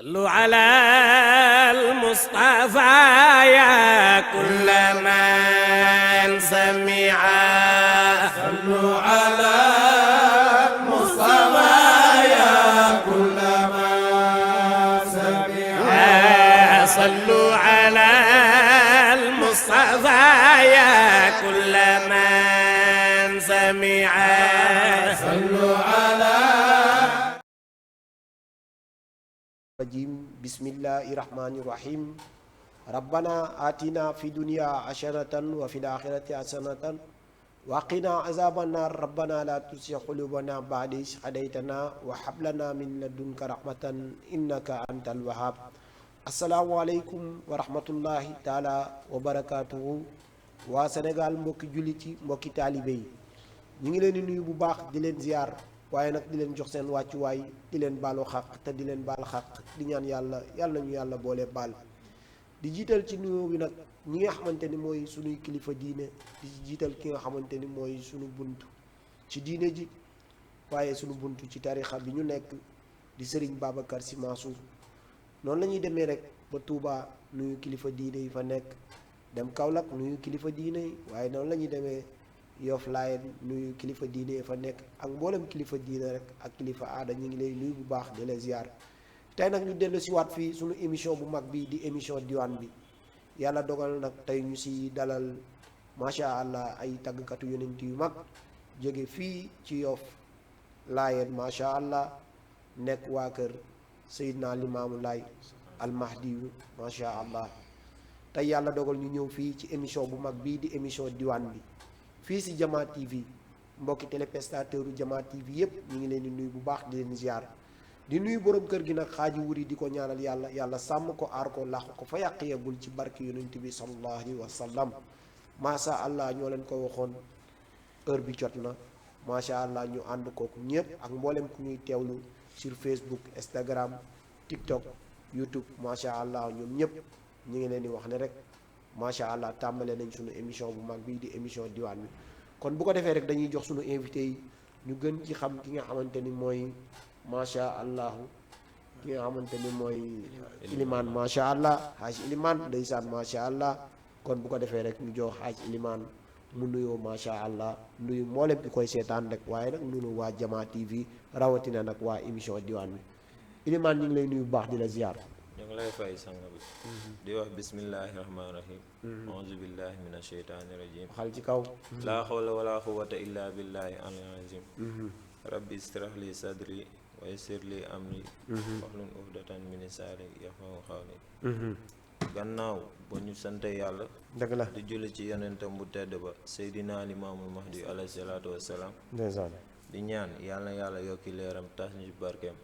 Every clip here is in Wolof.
صلوا على المصطفى يا كل من سمع صلوا على المصطفى يا كل من سمع صلوا على المصطفى يا كل من سمع صلوا على الرجيم بسم الله الرحمن الرحيم ربنا آتنا في الدنيا حسنة وفي الآخرة حسنة وقنا عذاب النار ربنا لا تزغ قلوبنا بعد إذ هديتنا وهب لنا من لدنك رحمة إنك أنت الوهاب السلام عليكم ورحمة الله تعالى وبركاته waa Sénégal mbokki jullit yi mbokki taalibe yi ñu ngi leen di nuyu bu baax di leen ziar waaye nag di leen jox seen wàccuwaay di leen baalu xaq te di leen baal xaq di ñaan yàlla nañu yàlla boole baal di jiital ci nuyoo bi nag ñi nga xamante ni mooy sunuy kilifa diine di jiital ki nga xamante ni mooy sunu bunt ci diine ji waaye sunu bunt ci tarixa bi ñu nekk di Serigne Babacar Sy Mansour noonu la ñuy demee rek ba Touba nuyu kilifa diine yi fa nekk dem Kaolack nuyu kilifa diine yi waaye noonu la ñuy demee Yoff Laayeen nuyu kilifa diine yi fa nekk ak mboolem kilifa diine rek ak kilifa aada ñu ngi lay nuyu bu baax di la ziar tey nag ñu dellu si waat fii suñu émission bu mag bi di émission diwaan bi yàlla dogal nag tey ñu si dalal macha allah ay tàggkatu yonent yu mag jóge fii ci Yoff Laayeen macha allah nekk waa kër Seydina Limaamu Laay almahdiyu macha allah tey yàlla dogal ñu ñëw fii ci émission bu mag bii di émission diwaan bi fii si Jama TV mbokki téléspectateur u Jama TV yépp ñu ngi leen di nuyu bu baax di leen ziar di nuyu borom kër gi nag xaaji wuri di ko ñaanal yàlla sàmm ko aar ko làq ko fa yàq yeggul ci barke yonent bi sallallahu alayhi wa sallam macha allah ñoo leen ko waxoon heure bi jot na macha allah ñu ànd kooku ñëpp ak mboolem ku ñuy teewlu sur Facebook Instagram TikTok YouTube macha allah ñoom ñëpp ñu ngi leen di wax ne rek macha allah tàmbale nañ suñu émission bu mag bii di émission diwaan bi kon bu ko defee rek dañuy jox suñu invité yi ñu gën ci xam ki nga xamante ni mooy macha allah ki nga xamante ni mooy ilimaan macha allah xaaj ilimaan ndeysaan macha allah kon bu ko defee rek ñu jox xaaj ilimaan mu nuyoo macha allah nuyu mboolem bi koy seetaan rek waaye nag nunu waa Jama TV rawatina nag waa émission diwaan bi ilimaan ñu ngi lay nuyu bu baax di la ziar. ñu ngi lay fay sang bi di wax bismillahi rahmaani rahim auzu billahi min asheytaani rajim xal ci kaw laa xawla wala quwwata illa billahi alil azim rabbi israh li sadri wa yassir li amri wahlul uqdatan min lisaani yafqahu qawli gannaaw ba ñu sante yàlla dëgg la di julli ci yonentam bu tedd ba Seydina Limaamul Mahdi alayhi salaatu wassalaam ndeysaan di ñaan yàlla yokki leeram tas ñu ci barkeem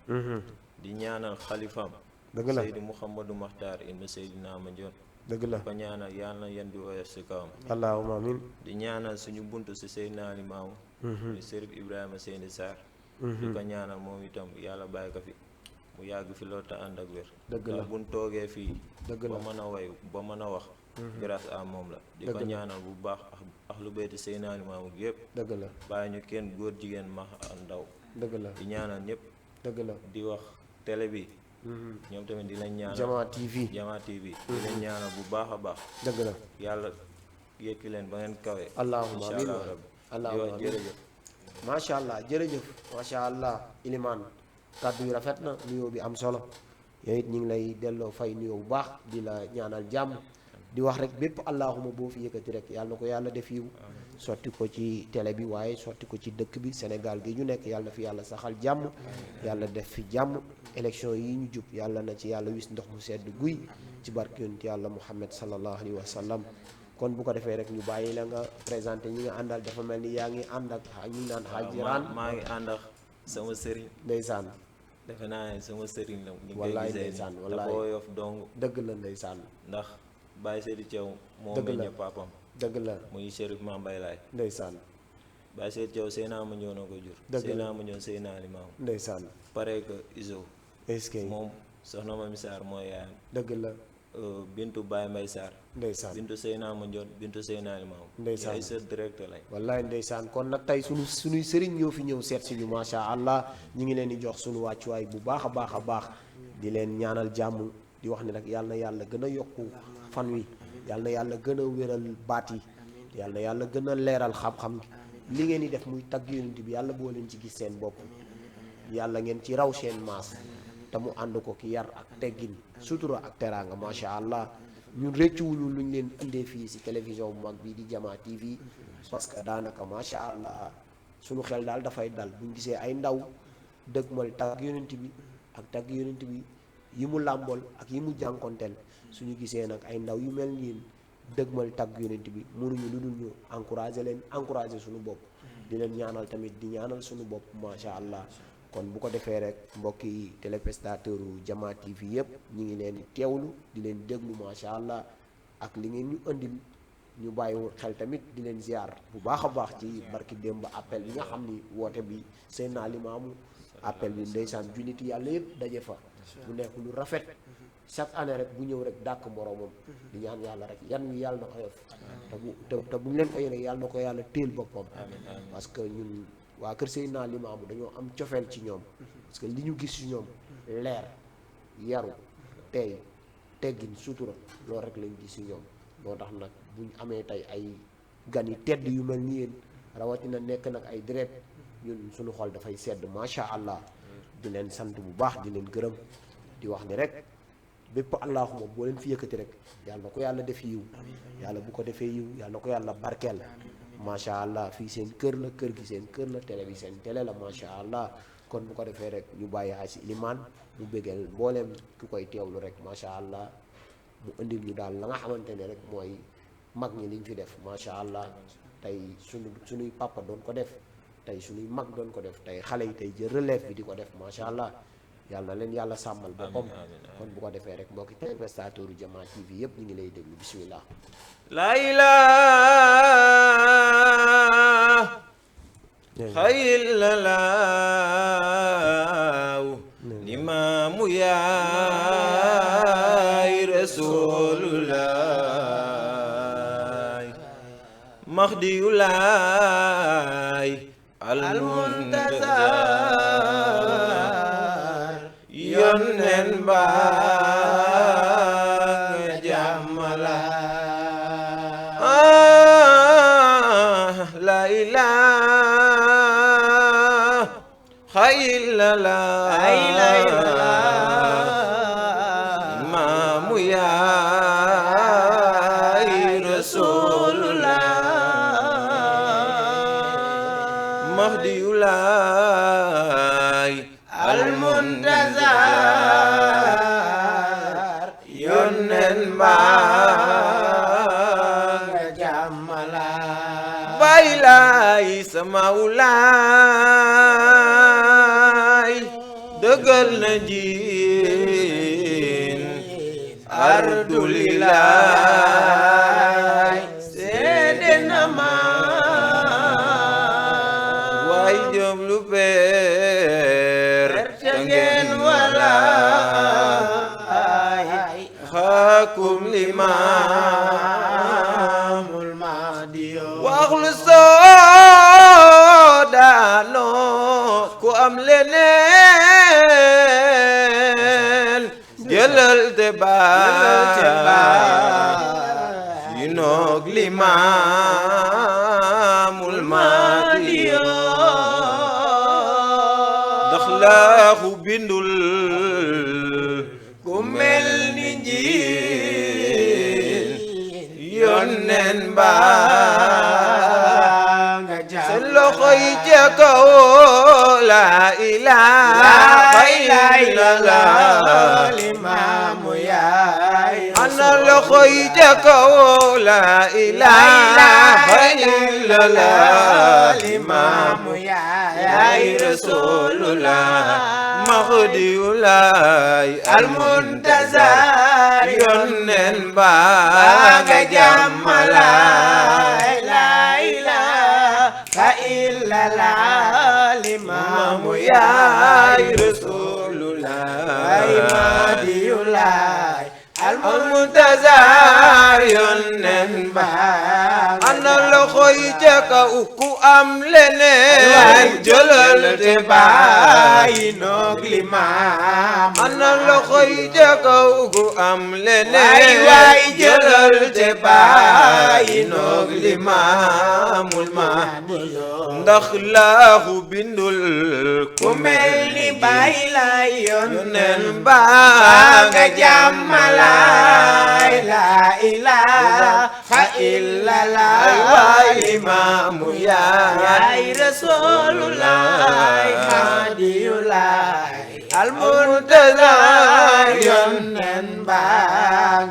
di ñaanal xalifaam dëgg la Seydi Mouhamadou Makhtar ibn Seydina Mandione dëgg la ko ñaanal yàlla na yen bi woyof si kawam allahumma amin di ñaanal suñu buntu si Seydina Limaamu di Sërif Ibrahima Seyni Sarr di ko ñaanal moom itam yàlla bàyyi ko fi mu yàgg fi loolu te ànd ak wér dëgg la ndax buñ toogee fii dëgg la ba mën a way ba mën a wax grâce à moom la di ko ñaanal bu baax ak lu beyti Seydina Limaamu gi yëpp dëgg la bàyyi ñu kenn góor jigéen max ak ndaw dëgg la di ñaanal ñëpp dëgg la di wax télé bi ñoom tamit di lañ ñaanal Jama TV Jama TV di leen ñaanal bu baax a baax dëgg la yàlla yëkki leen ba ngeen kawe allahumma incha amin allah rabbi allahumma yow amin jërëjëf macha allah jërëjëf macha allah ilimaan kàddu yu rafet na nuyoo bi am solo yow it ñu ngi lay delloo fay nuyoo bu baax di la ñaanal jàmm di wax rek bépp allahuma boo fi yëkkati rek yàlla na ko yàlla def yiw sotti ko ci télé bi waaye sotti ko ci dëkk bi Sénégal gi ñu nekk yàlla na fi yàlla saxal jàmm yàlla def fi jàmm élection yi ñu jub yàlla na ci yàlla wis ndox mu sedd guy ci barke yonent yàlla Muhammad sallallahu alayhi wa sallam kon bu ko defee rek ñu bàyyi la nga présenté ñi nga àndal dafa mel ni yaa ngi ànd ak ñi naan xaajiraan maa ngi ànd ak sama sëriñ ndeysaan defe naa ne sama sëriñ la ñu wallaay koy gisee ndeysaan nii wallaay dafa woyof dong dëgg la ndeysaan ndax Baye Seydi Thiaw moo Dëgg la. meññe papam dëgg la muy Chérif Mame Mbaye Laye ndeysaan Baye Seydi Thiaw Seydina Mandione ko jur Dëgg la. Seydina Mandione Seydina Limaamu ndeysaan pare que Iso est-ce que moom soxna Mami Sarr mooy yaayam dëgg la bintu Baye Mbaye Sarr ndeysaan bintu Seydina Mandione bintu Seydina Limaamu Ndeysaan. ay sët direct lañ wallaay ndeysaan kon nag tey suñuy sëriñ ñoo fi ñëw seet si ñu macha allah ñu ngi leen di jox suñu wàccuwaay bu baax a baax a baax di leen ñaanal jàmm di wax ni nag yàlla na yàlla gën a yokku fan wi yàlla na yàlla gën a wéral baat yi yàlla na yàlla gën a leeral xam-xam li ngeen di def muy tagg yonent bi yàlla boo leen ci gis seen bopp yàlla ngeen ci raw seen maas te mu ànd ko ki yar ak teggin sutura ak teraanga macha allah ñun rëccuwuñu luñ leen indee fii si télévision bu mag bii di Jama TV parce que daanaka macha allah suñu xel daal dafay dal buñ gisee ay ndaw dëgmal tagg yonent bi ak tagg yonent bi yi mu làmbool ak yi mu jànkonteel suñu gisee nag ay ndaw yu mel nii dëgmal tagg yonent bi mënuñu lu dul ñu encouragé suñu bopp di leen ñaanal tamit di ñaanal suñu bopp macha allah kon bu ko defee rek mbokk yi téléspectateur Jama TV yëpp ñu ngi leen di teewlu di leen déglu macha allah ak li ngeen ñu andil ñu bàyyi xel tamit di leen ziar bu baax a baax ci barki démb appel bi nga xam ni woote bi seen naa limaamu appel bi ndeysaan julliti yàlla yëpp daje fa mu nekk lu rafet chaque année rek bu ñëw rek dàkk moromam di ñaan yàlla rek yan wi yàlla na ko yof te bu ñu leen koy rek yàlla na ko yàlla téel boppam parce que ñun waa kër Seydina Limaamu dañoo am cofeel ci ñoom parce que li ñu gis ci ñoom leer yaru tey teggin sutura loolu rek lañ gis ci ñoom moo tax nag buñ amee tey ay gan yi tedd yu mel ni yéen rawatina nekk nag ay deret ñun suñu xol dafay sedd macha allah di leen sant bu baax di leen gërëm di wax ni rek bépp allahuma boo leen fi yëkkati rek yàlla na ko yàlla def yiw yàlla bu ko defee yiw yàlla na ko yàlla barkeel macha allah fii seen kër la kër gi seen kër la télé bi seen télé la macha allah kon bu ko defee rek ñu bàyyi asi limaan mu bëggeel mbooleem ki koy teewlu rek macha allah mu indil ñu daal la nga xamante ne rek mooy mag ñi liñ fi def macha allah tey suñuy papa doon ko def tey suñuy mag doon ko def tey xale yi tey jël relève bi di ko def macha allah yàlla na leen yàlla sàmmal boppam kon bu ko defee rek mbokki téléspectateur Jama TV yëpp ñu ngi lay déglu bismillah la ilaha illallah limaamu yaay rasulullah mahdiyulaay almuntazar yonnen ba jamala la ilaha illallah imaamu yaay rasulullah mahdiyulaay almuntazar yonnen ba jamala baylay samawlaay dëggal na jiin ardulilaay seede na ma waay jom lu peer te ngeen walaay xaakum limaamul mahdiyo waxlu soo daanoo ku am leneen jëlal te baay yi noog limaamul mahdiyo ndax laaxu bindul ku mel ni njiin yonnen baa nga jàmm seen loxo yi ca kaw la ilaha illallah limaamu yaay ana loxo yi ca kaw la ilaha illallah limaamu yaay rasulullah mahdiyulaay almuntazar yonnen baa nga jàmmalaay la ilaha illallah limaamu yaay rasulullah mahdiyulaay almuntazar yonnen ba ana loxo yi ca kaw ku am leneen jëlal te bàyyi noog limaam ana loxo yi ca kaw ku am leneen waay jëlal te bàyyi noog limaamul mahdi ndax laahu bindul ku mel ni bàyyi lay yonnen ba nga jàmmalaay la ilaha illallah waay imaamu yaay rasulullah hadiyullah almuntazar yonnen ba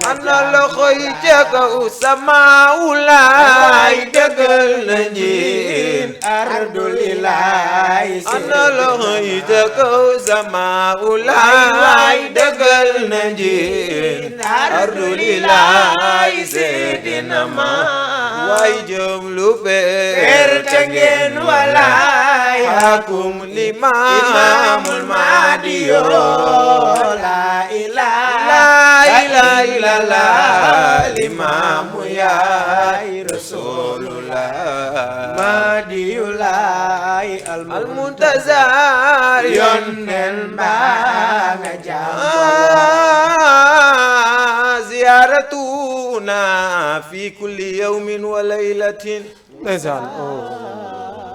ana loxo yi ca kaw samaawulaay dëggal na njiin ardulilaay ana loxo yi ca kaw samaawulaay dëggal na njiin ardulilaay seedina ma waay jëm lu beer te ngeen walaay hakum limaamul mahdi la ilaha illallah limaamu yaay rasulullah madiyullah almuntazar yonnen ba nga jàmm ziyaratuna fi kulli yawmin wa laylatin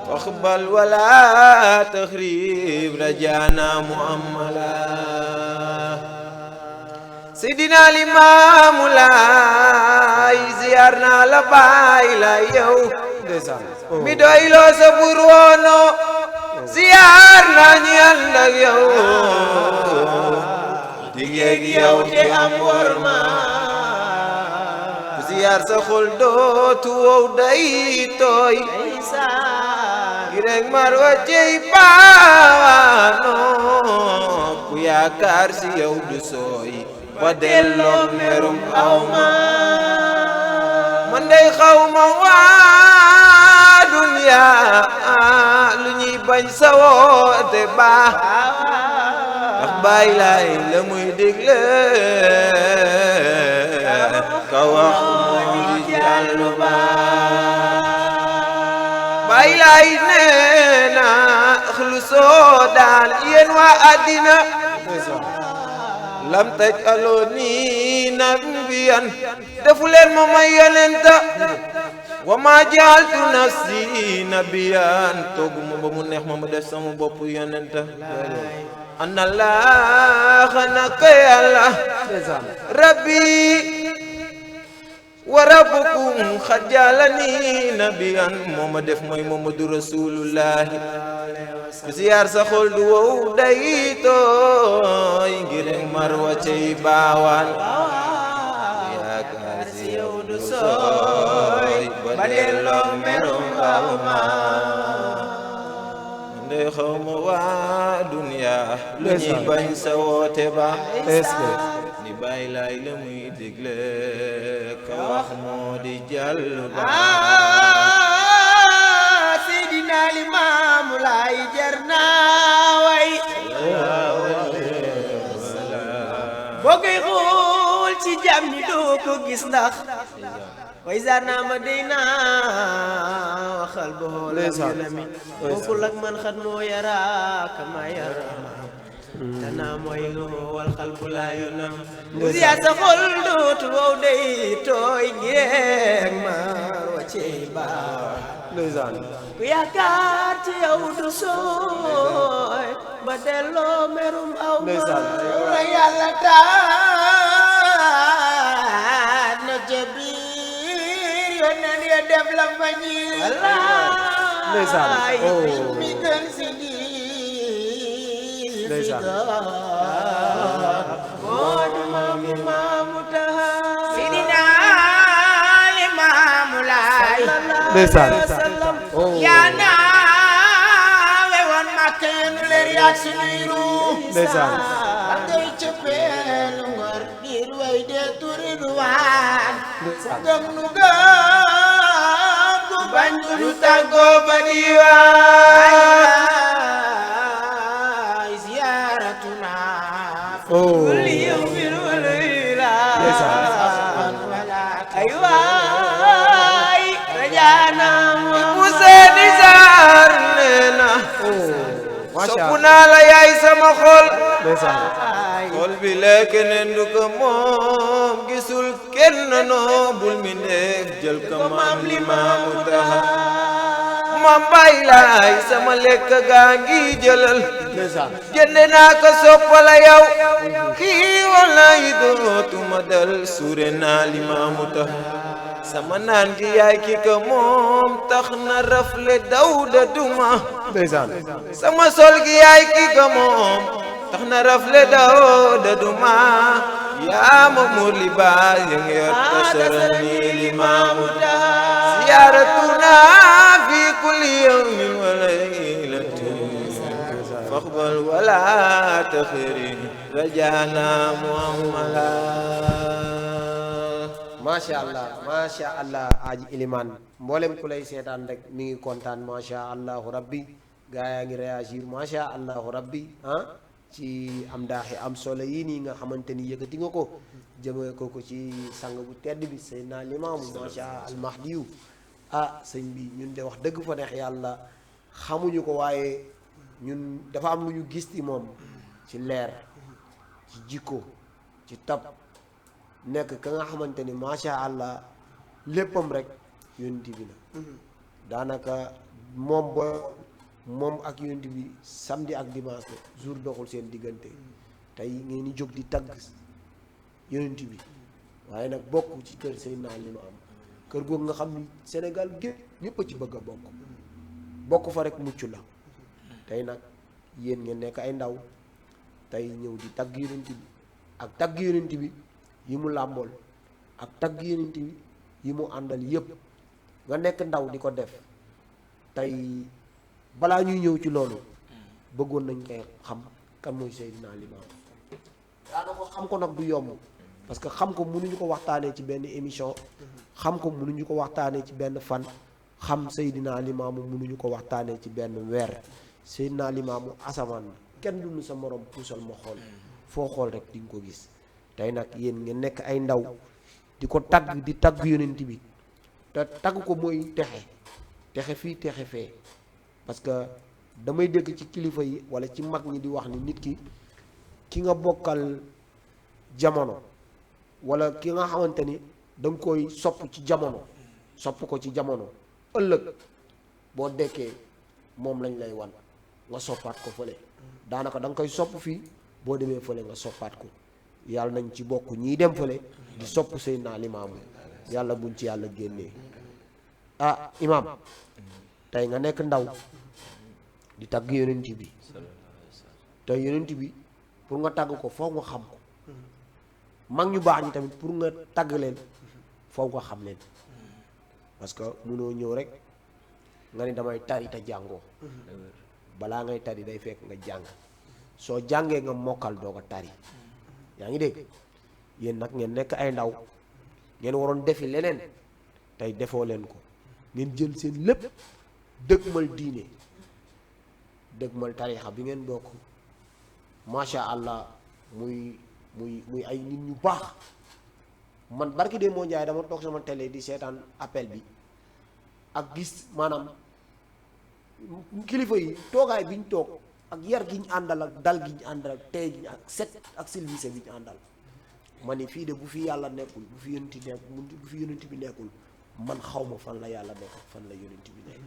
واقبل ولا تخريب رجانا مؤملا سيدنا الإمام لاي زيارنا لباي لا يو ميدوي لو سبورونو زيارنا نياندك يو ديجيك يو تي أمورما ziyaar sa xol dootu wow day tooy girek marwa cey baano ku yaakaar si yow du sooy ba delloo merum awma man day xawma waa dunya lu ñuy bañ sa woote baax ndax bàyyi laay la muy digle ka wax Baay Laay neena xlu soo daan yéen waa àddina lam taj aloo nii nabiyan defu leen ma may yonenta wa ma jaaltu nafsi nabiyan toogu ma ba mu neex ma ma def sama bopp yonenta ana laa naka yàlla rabbi wa rabbukum xajalani nabiyan moo ma def mooy Muhammadu rasulullahi ziyaar sa xol du wow day tooy ngir marwa cey baawaan yaakaar si yow du sooy ba delloo merum bawma nde xawma waa dunya lu ñuy bañ sa woote ba ni Baay Laay la muy digle ka wax moo di jàll ba Seydina Limaamu Laay jar naa way boo koy xool ci jàmm ni doo ko gis ndax way zar naa ma dey naa waxal boo la mi bokkul ak man xat moo yaraa kama yaraa tana mooy wal xalbu laa yonam bu ziyaar sa xol dootu wow day tooy ngeeg maar wàccey baax ku yaakaar ci yow du sooy ba delloo merum aw ma yàlla taat na ca biir yónneen ya def la fa ñi wallaay mi gën si Seydina Limaamu Laay yaa naawe woon Makka yenu leer yaak sunuy ruux ak ngay cëppeelu ngor biir way dee turi duwaan gëm nu gëm ku bañ du tàggoo ba diwaan ay waay rajaana bu seeni saar nee na sopp naa la yaay sama xol xol bi lekk neen du ko moom gisul kenn noo bul mi ndeef jël ko maam Limaamu Taha maam Baay Laay sama lekk gaa ngi jëlal jënd naa ko soppala yow kii wallaay dootuma dal suure naa Limaamu Taha sama naan gi yaay ki ko moom tax na rafle daw da duma sama sol gi yaay ki ko moom tax na rafle daw da duma yaa ma muur li baal ya ngi yor tasarani Limaamu Taha ziyaaratuna fi kulli yawmin wa laylatin faqbal wala taxiri rajana muhammala. macha allah aji iliman mboolem ku lay seetaan rek mi ngi kontaan macha allahu rabbi gaa yaa ngi réagir macha allahu rabbi ci am daaxi am solo yii nii nga xamante ni yëkkati nga ko jëmee ko ci sang bu tedd bi Seydina Limaamu macha almahdiyu sëñ bi ñun de wax dëgg fa neex yàlla xamuñu ko waaye ñun dafa am lu ñu gis ci moom ci leer ci jikko ci tab nekk ka nga xamante ni macha allah léppam rek yonent bi la daanaka moom ak yonent bi samedi ak dimanche jour doxul seen diggante tey ngeen di jóg di tagg yonent bi waaye nag bokk ci kër Seydina Limaamu kër googu nga xam ni Sénégal gépp ñëpp a ci bëgg a bokk fa rek mucc la tey nag yéen ngeen nekk ay ndaw tey ñëw di tagg yonent bi ak tagg yonent bi yi mu làmbool ak tagg yonent bi yi mu àndal yépp nga nekk ndaw di ko def tey balaa ñuy ñëw ci loolu bëggoon nañ koy xam kan mooy Seydina Limaamu daanaka xam ko nag du yomb parce que xam ko mënuñu ko waxtaanee ci benn émission xam ko mënuñu ko waxtaanee ci benn fan xam Seydina Limaamu mënuñu ko waxtaanee ci benn weer Seydina Limaamu asamaan na kenn du nu sa morom puusal ma xool foo xool rek di nga ko gis tey nag yéen ngeen nekk ay ndaw di ko tagg di tagg yonent bi te tagg ko mooy texe fii texe fee parce que damay dégg ci kilifa yi walla ci mag ñi di wax ni nit ki nga bokkal jamono walla ki nga xamante ni da nga koy sopp ci jamono sopp ko ci jamono ëllëg boo dekkee moom lañ lay wan nga soppaat ko fële daanaka da nga koy sopp fii boo demee fële nga soppaat ko yàlla nañ ci bokk ñiy dem fële di sopp Seydina Limaamu yàlla buñ ci yàlla génnee imaam tey nga nekk ndaw di tagg yonent bi te yonent bi pour nga tagg ko foog nga xam ko mag ñu baax ñi tamit pour nga tagg leen foog nga xam leen parce que munoo ñëw rek nga ni damay tari te jàngoo balaa ngay tari day fekk nga jàng soo jàngee nga mokkal doo ko tari yaa ngi dégg yéen nag ngeen nekk ay ndaw ngeen waroon defi leneen tey defoo leen ko ngeen jël seen lépp dëgmal diine dëgmal tarixa bi ngeen bokk macha allah muy ay nit ñu baax man barki de moo njaay dama toog sama télé di seetaan appel bi ak gis maanaam kilifa yi toogaay bi ñu toog ak yar gi ñu àndal ak dal gi ñu àndal ak tey gi ak set ak service bi ñu àndal ma ni fii de bu fi yàlla nekkul bu fi yonent bi nekkul man xaw ma fan la yàlla nekk fan la yonent bi nekk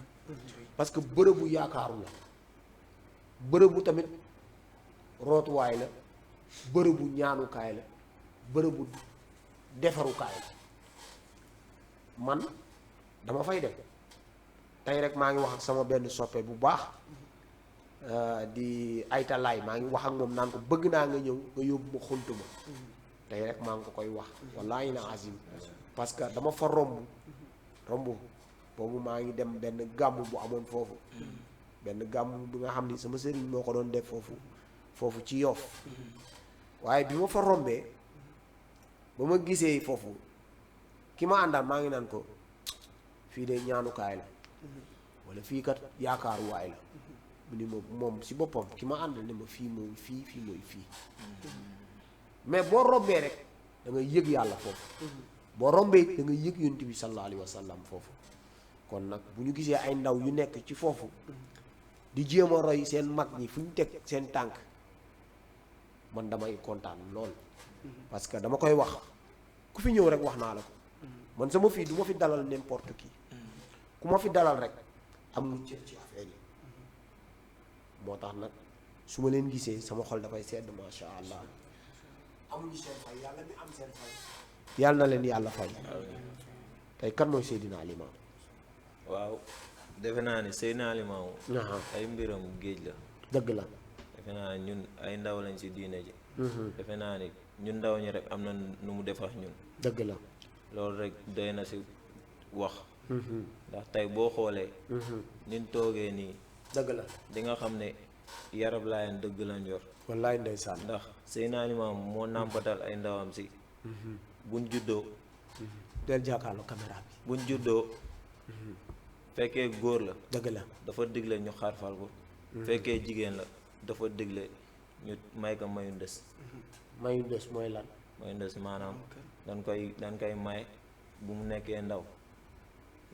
parce que bërëbu yaakaaru la bërëbu tamit rootuwaay la bërëbu ñaanukaay la bërëbu defarukaay la man dama fay dem tey rek maa ngi wax ak sama benn soppe bu baax di aytalaay maa ngi wax ak moom naan ko bëgg naa nga ñëw nga yóbbu ma xuntuma tey rek maa ngi ko koy wax wallaahi la azim parce que dama fa romb boobu maa ngi dem benn gàmm bu amoon foofu benn gàmm bi nga xam ni sama sëriñ moo ko doon def foofu ci Yoff waaye bi ma fa rombee ba ma gisee foofu ki ma àndal maa ngi naan ko fii de ñaanukaay la walla fii kat yaakaaruwaay la mu ni moom si boppam ki ma àndal ne ma fii mooy fii mooy fii mais boo rombee rek da ngay yëg yàlla foofu boo rombee da ngay yëg yonent bi sallallahu alayhi wa sallam foofu kon nag bu ñu gisee ay ndaw yu nekk ci foofu di jéem a roy seen mag ñi fu ñu teg seen tànk man damay kontaan lool parce que dama koy wax ku fi ñëw rek wax naa la ko man sama fii du ma fi dalal n'importe qui ku ma fi dalal rek am nga cër ci affaire yi moo tax nag su ma leen gisee sama xol dafay sedd masha allah amuñu seen fay yàlla mi am seen fay yàlla na leen yàlla fay tey kan mooy Seydina Limaamu waaw defe naa ni Seydina Limaamu ay mbiram géej la dëgg la defe naa ni ñun ay ndaw lañ ci diine ji defe naa ni ñun ndaw ñi rek am na nu mu defax ñun dëgg la loolu rek doy na si wax ndax tey boo xoolee nin toogee nii dëgg la di nga xam ne yarab laayan dëgg lañ yor wallaay ndeysaan ndax Seydina Limaamu moo nàmpatal ay ndawam si buñ juddoo del jàkkaarloo caméra bi buñ juddoo fekkee góor la dëgg la dafa digle ñu xarfal ko fekkee jigéen la dafa digle ñu may ko mayu ndes mayu des mooy lan mayu ndes maanaam dañ koy may bu mu nekkee ndaw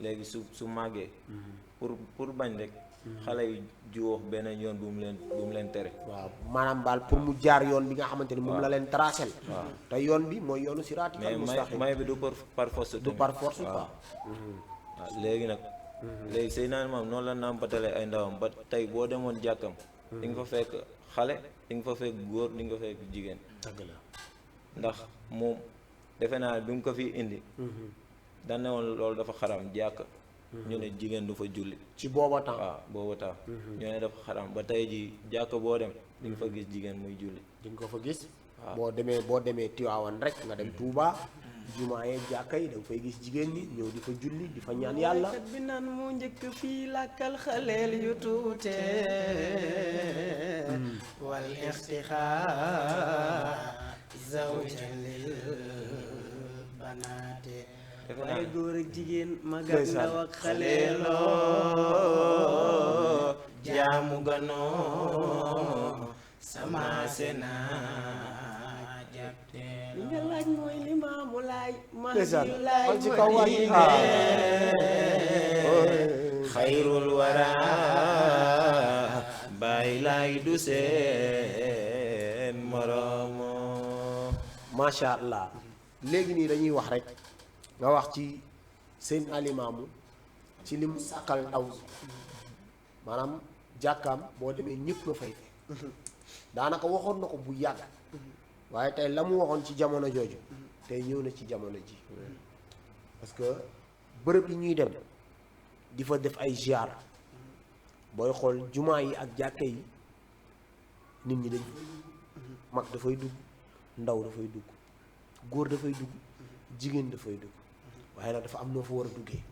léegi su màggee pour bañ rek xale yi juwoox beneen yoon bu mu leen tere waaw maanaam baal pour mu jaar yoon bi nga xamante ni moom la leen tracel waaw te yoon bi mooy yoonu siraatal mais mustaqim may bi du par force du par force quoi waaw léegi nag léegi Seydina Limaamu noonu la nàmpatale ay ndawam ba tey boo demoon jàkkam di nga fa fekk xale di nga fa fekk góor di nga fa fekk jigéen dëgg la ndax moom defe naa bi mu ko fi indi dañ ne woon loolu dafa xaram jàkk ñu ne jigéen du fa julli ci booba temps waaw booba temps ñu ne dafa xaram ba tey ji jàkk boo dem di nga fa gis jigéen muy julli di nga ko fa gis waaw boo demee Tiwaawan rek nga dem Touba jumaa yeeg jàkka yi da nga fay gis jigéen ñi ñëw di fa julli di fa ñaan yàlla kat bi naan mu njëkk fii làkkal xaleel yu tuute wal ixtixaar zawjan lil banaate waaye góor ak jigéen mag ak ndaw ak xaleeloo jaamu ganoo sama sena li nga laaj mooy Limaamu Laay Mahdiyu Laay ci kaw waay xayrul wara bàyyi laay du seen moromo macha allah léegi nii dañuy wax rek nga wax ci Seydina Limaamu ci lim sàkkal ndaw maanaam jàkkaam boo demee ñëpp nga fay daanaka waxoon na ko bu yàgg waaye tey la mu waxoon ci jamono jooju tey ñëw na ci jamono ji parce que bërëb yi ñuy dem di fa def ay ziar booy xool jumaa yi ak jàkke yi nit ñi dañ mag dafay dugg ndaw dafay dugg góor dafay dugg jigéen dafay dugg waaye nag dafa am noo fa war a duggee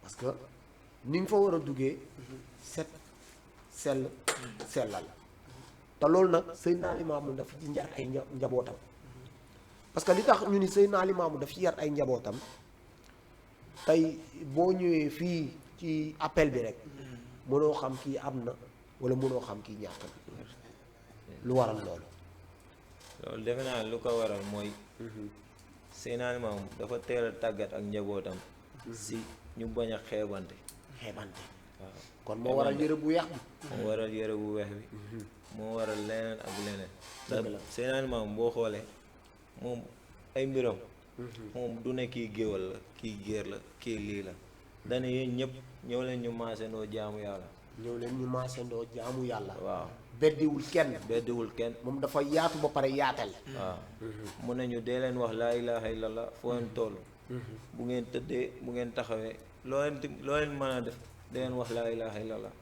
parce que ni nga fa war a duggee set sell sellal te loolu nag Seydina Limaamu daf ci yar ay njabootam parce que li tax ñu ni Seydina Limaamu daf ci yar ay njabootam tey boo ñëwee fii ci appel bi rek mënoo xam kii am na wala mënoo xam kii ñàkk na lu waral loolu loolu defe naa lu ko waral mooy Seydina Limaamu dafa teel a tàggat ak njabootam si ñu bañ a xeebante waaw kon moo waral yëre bu weex bi moo waral yëre bu weex bi moo waral leneen ak leneen dëgg la Seydina Limaamu boo xoolee moom ay mbiram moom du ne kii géwal la kii géer la kii lii la dana yéen ñëpp ñëw leen ñu maasandoo jaamu yàlla ñëw leen ñu maasandoo jaamu yàlla waaw beddiwul kenn beddiwul kenn moom dafa yaatu ba pare yaatal waaw mu ne ñu dee leen wax laa ilaaha illallah foo leen toll bu ngeen tëddee bu ngeen taxawee loo leen mën a def dee leen wax laa ilaaha illallah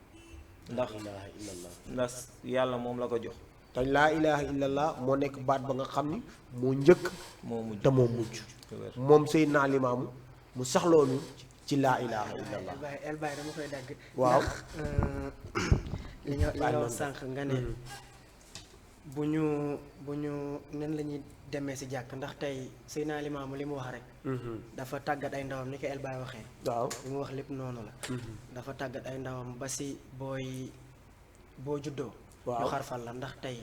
ndax yàlla moom la ko jox te laa ilaha illallah moo nekk baat ba nga xam ni moo njëkk moo mujj te moo mujj moom Seydina Limaamu mu saxloonu ci laa ilaha illallah El Baye dama koy dagg waaw li nga wax sànq nga ne bu ñu nen la ñuy demee si jàkk ndax tey Seydina Limaamu li mu wax rek dafa tàggat ay ndawam ni ko El Baye waxee waaw li mu wax lépp noonu la dafa tàggat ay ndawam ba si boo juddoo ñu xarfal la ndax tey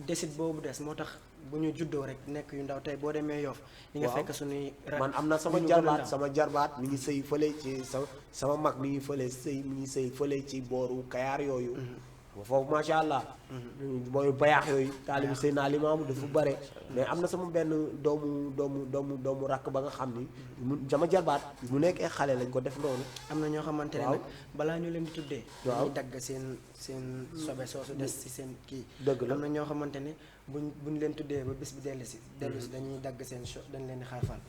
desit boobu des moo tax bu ñu juddoo rek nekk yu ndaw tey boo demee Yoff yi nga fekk suñuy man am na sama jarbaat mi ngi sëy fële ci sama mag mi ngi sëy fële ci booru Kayaar yooyu foofu macha allah mooy bayaax yooyu taalibu Seydina Limaamu dafa bare mais am na sama benn doomu rakk ba nga xam ni sama jarbaat mu nekkee xale lañ ko def noonu. am na ñoo xamante ne nag balaa ñu leen di tuddee dañuy dagg seen sobe soosu des ci seen kii. dëgg la am na ñoo xamante ne buñ leen tuddee ba bis bi dellu si dañuy dagg seen dañ leen di xarfal.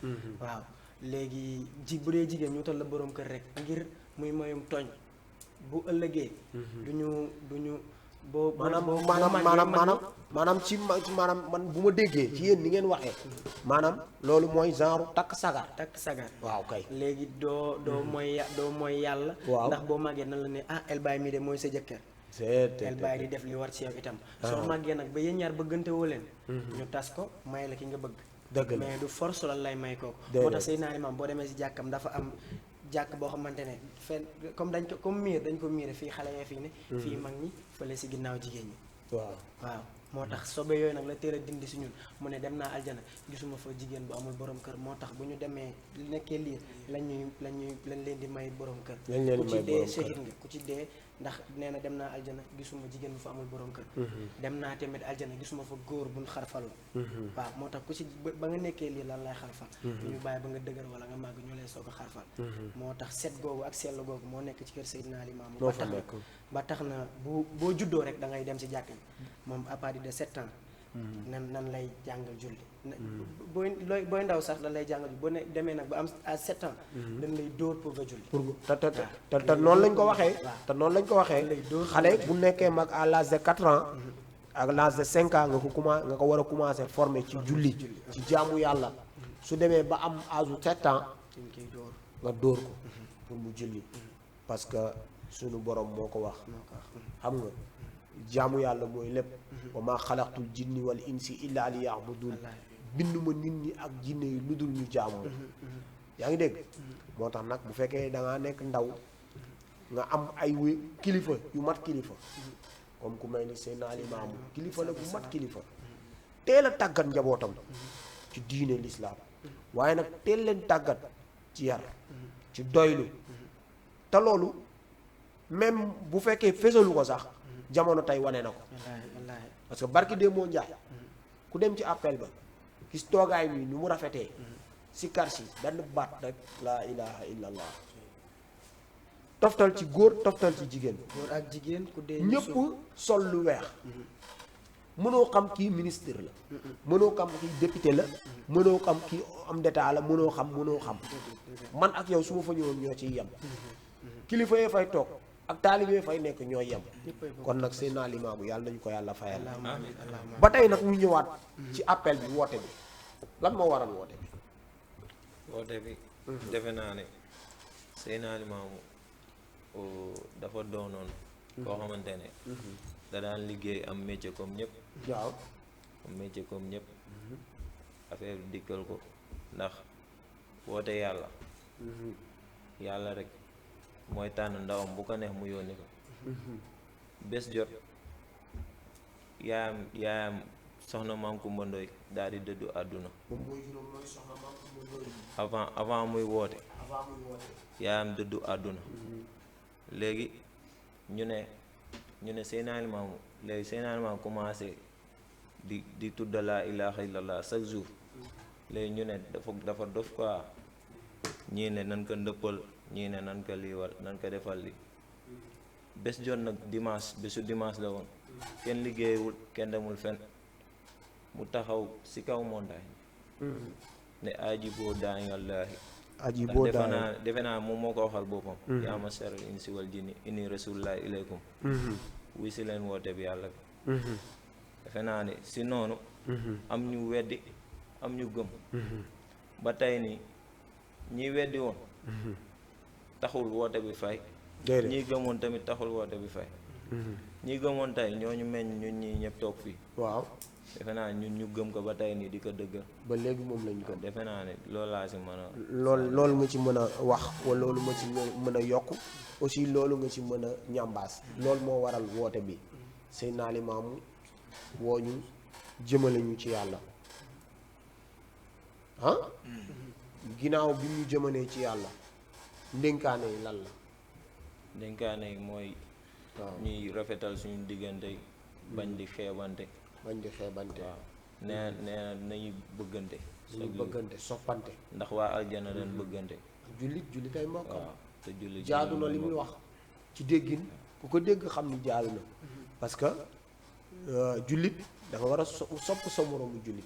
waaw léegi bu dee jigéen ñu wutal la boroom kër rek ngir muy mayum tooñ bu ëllëgee duñu boo maanaam ci maanaam man bu ma déggee ci yéen ni ngeen waxee maanaam loolu mooy genre takk sagar waaw kay léegi doo mooy yàlla ndax boo màggee nan la ne El Baye mi de mooy sa jëkkër El Baye di def li war ci yow itam soo màggee nag ba yéen ñaar bëggante woo leen ñu tas ko may la ki nga bëgg dëgg la mais du force la lay may kooku moo tax Seydina Limaamu boo demee si jàkkam dafa am jàkk boo xamante ne fenn comme miir dañ ko miire fii xale yee fii ne fii mag ñi fële si ginnaaw jigéen ñi waaw moo tax sobe yooyu nag la teel a dindi si ñun mu ne dem naa aljana gisuma fa jigéen bu amul borom kër moo tax bu ñu demee nekkee liir lañ leen di may borom kër ku ci dee shahid nga ku ci dee ndax nee na dem naa aljana gisuma jigéen bu fa amul borom kër dem naa tamit aljana gisuma fa góor buñ xarfalul waaw moo tax ku ci ba nga nekkee lii lan lay xarfal ñu bàyyi ba nga dëgër wala nga màgg ñu lay soog a xarfal moo tax set googu ak sell googu moo nekk ci kër Seydina Limaamu ba tax na boo juddoo rek da ngay dem si jàkk moom à partir de 7 ans nan lay jàngal julli booy ndaw sax da lay jàngal boo ne demee nag ba am à 7 ans dañ lay dóor pour nga julli te noonu lañ ko waxee xale bu nekkee mag à l'âge de 4 ans ak l'âge de 5 ans nga ko war a commencer former ci julli ci jaamu yàlla su demee ba am âge de 7 ans nga dóor ko pour mu julli parce que sunu borom moo ko wax xam nga jaamu yàlla mooy lépp wa maa xalaqtul jinni wal insi illa liya'budun binduma nit ñi ak jinne yi lu dul ñu jaamu yaa ngi dégg moo tax nag bu fekkee da ngaa nekk ndaw nga am ay kilifa yu mat kilifa comme ku mel ni Seydina Limaamu kilifa la bu mat kilifa teel a tàggat njabootam ci diine lislaam waaye nag teel leen tàggat ci yar ci doylu te loolu même bu fekkee fesalu ko sax jamono tey wane na ko parce que barki dee moo njaay ku dem ci appel ba gis toogaay mi nu mu rafetee si karsi benn baat rek laa ilaha illallah toftal ci góor toftal ci jigéen góor ak jigéen ku dee ñëpp sol lu weex mënoo xam kii ministre la mënoo xam kii député la mënoo xam kii homme d'état la mënoo xam man ak yow su ma fa ñëwoon ñoo ciy yem kilifa yee fay toog ak taalibe fay nekk ñoo yem kon nag Seydina Limaamu yàlla nañu ko yàlla fayal ba tey nag ñu ñëwaat ci appel bi woote bi lan moo waral woote bi defe naa ne Seydina Limaamu dafa doonoon koo xamante ne da daan liggéey am métier comme ñëpp waaw am métier comme ñëpp affaire bi dikkal ko ndax woote yàlla rek mooy tànn ndawam bu ko neex mu yónni ko bés jot yaayam soxna Maam Kumba Ndoy daal di dëddu àdduna avant muy woote yaayam dëddu àdduna léegi ñu ne Seydina Limaamu léegi Seydina Limaamu commencé di tudda laa ilaaha illallah chaque jour léegi ñu ne dafa dof quoi ñii ne nan ko ndëppal ñii ne nan ko liiwal nan ko defal li bés jot nag bésu dimanche la woon kenn liggéeyewul kenn demul fen mu taxaw ci kaw montagne ne aji boo daangallaahi defe naa moom moo ko waxal boppam yaa masharal insi wal jinni inni rasulullahi ilaykum wuy si leen woote bi yàlla bi defe naa ne si noonu am ñu weddi am ñu gëm ba tey nii ñi weddi woon taxul woote bi fay ñi gëmoon tamit taxul woote bi fay ñi gëmoon tey ñooñu meññ ñun ñi ñëpp toog fii waaw defe naa ñun ñu gëm ko ba tey nii di ko dëggal ba léegi moom lañ ko defe naa ne loolu laa si mën a loolu nga ci mën a wax wala loolu nga ci mën a yokk aussi loolu nga ci mën a ñambaas loolu moo waral woote bi Seydina Limaamu woo ñu jëmale ñu ci yàlla ah ginnaaw bi ñu jëmalee ci yàlla ndénkaane yi lan la dénkaane yi mooy waaw ñuy rafetal suñu diggante bañ di xeebante bañ di xeebante waaw nee nañu bëggante ñu bëggante soppante ndax waa aljana dañ bëggante jullit ay mbokkam waaw te jullit jaadu na li muy wax ci déggin ku ko dégg xam ni jaadu na parce que jullit dafa war a sopp sa moroomu jullit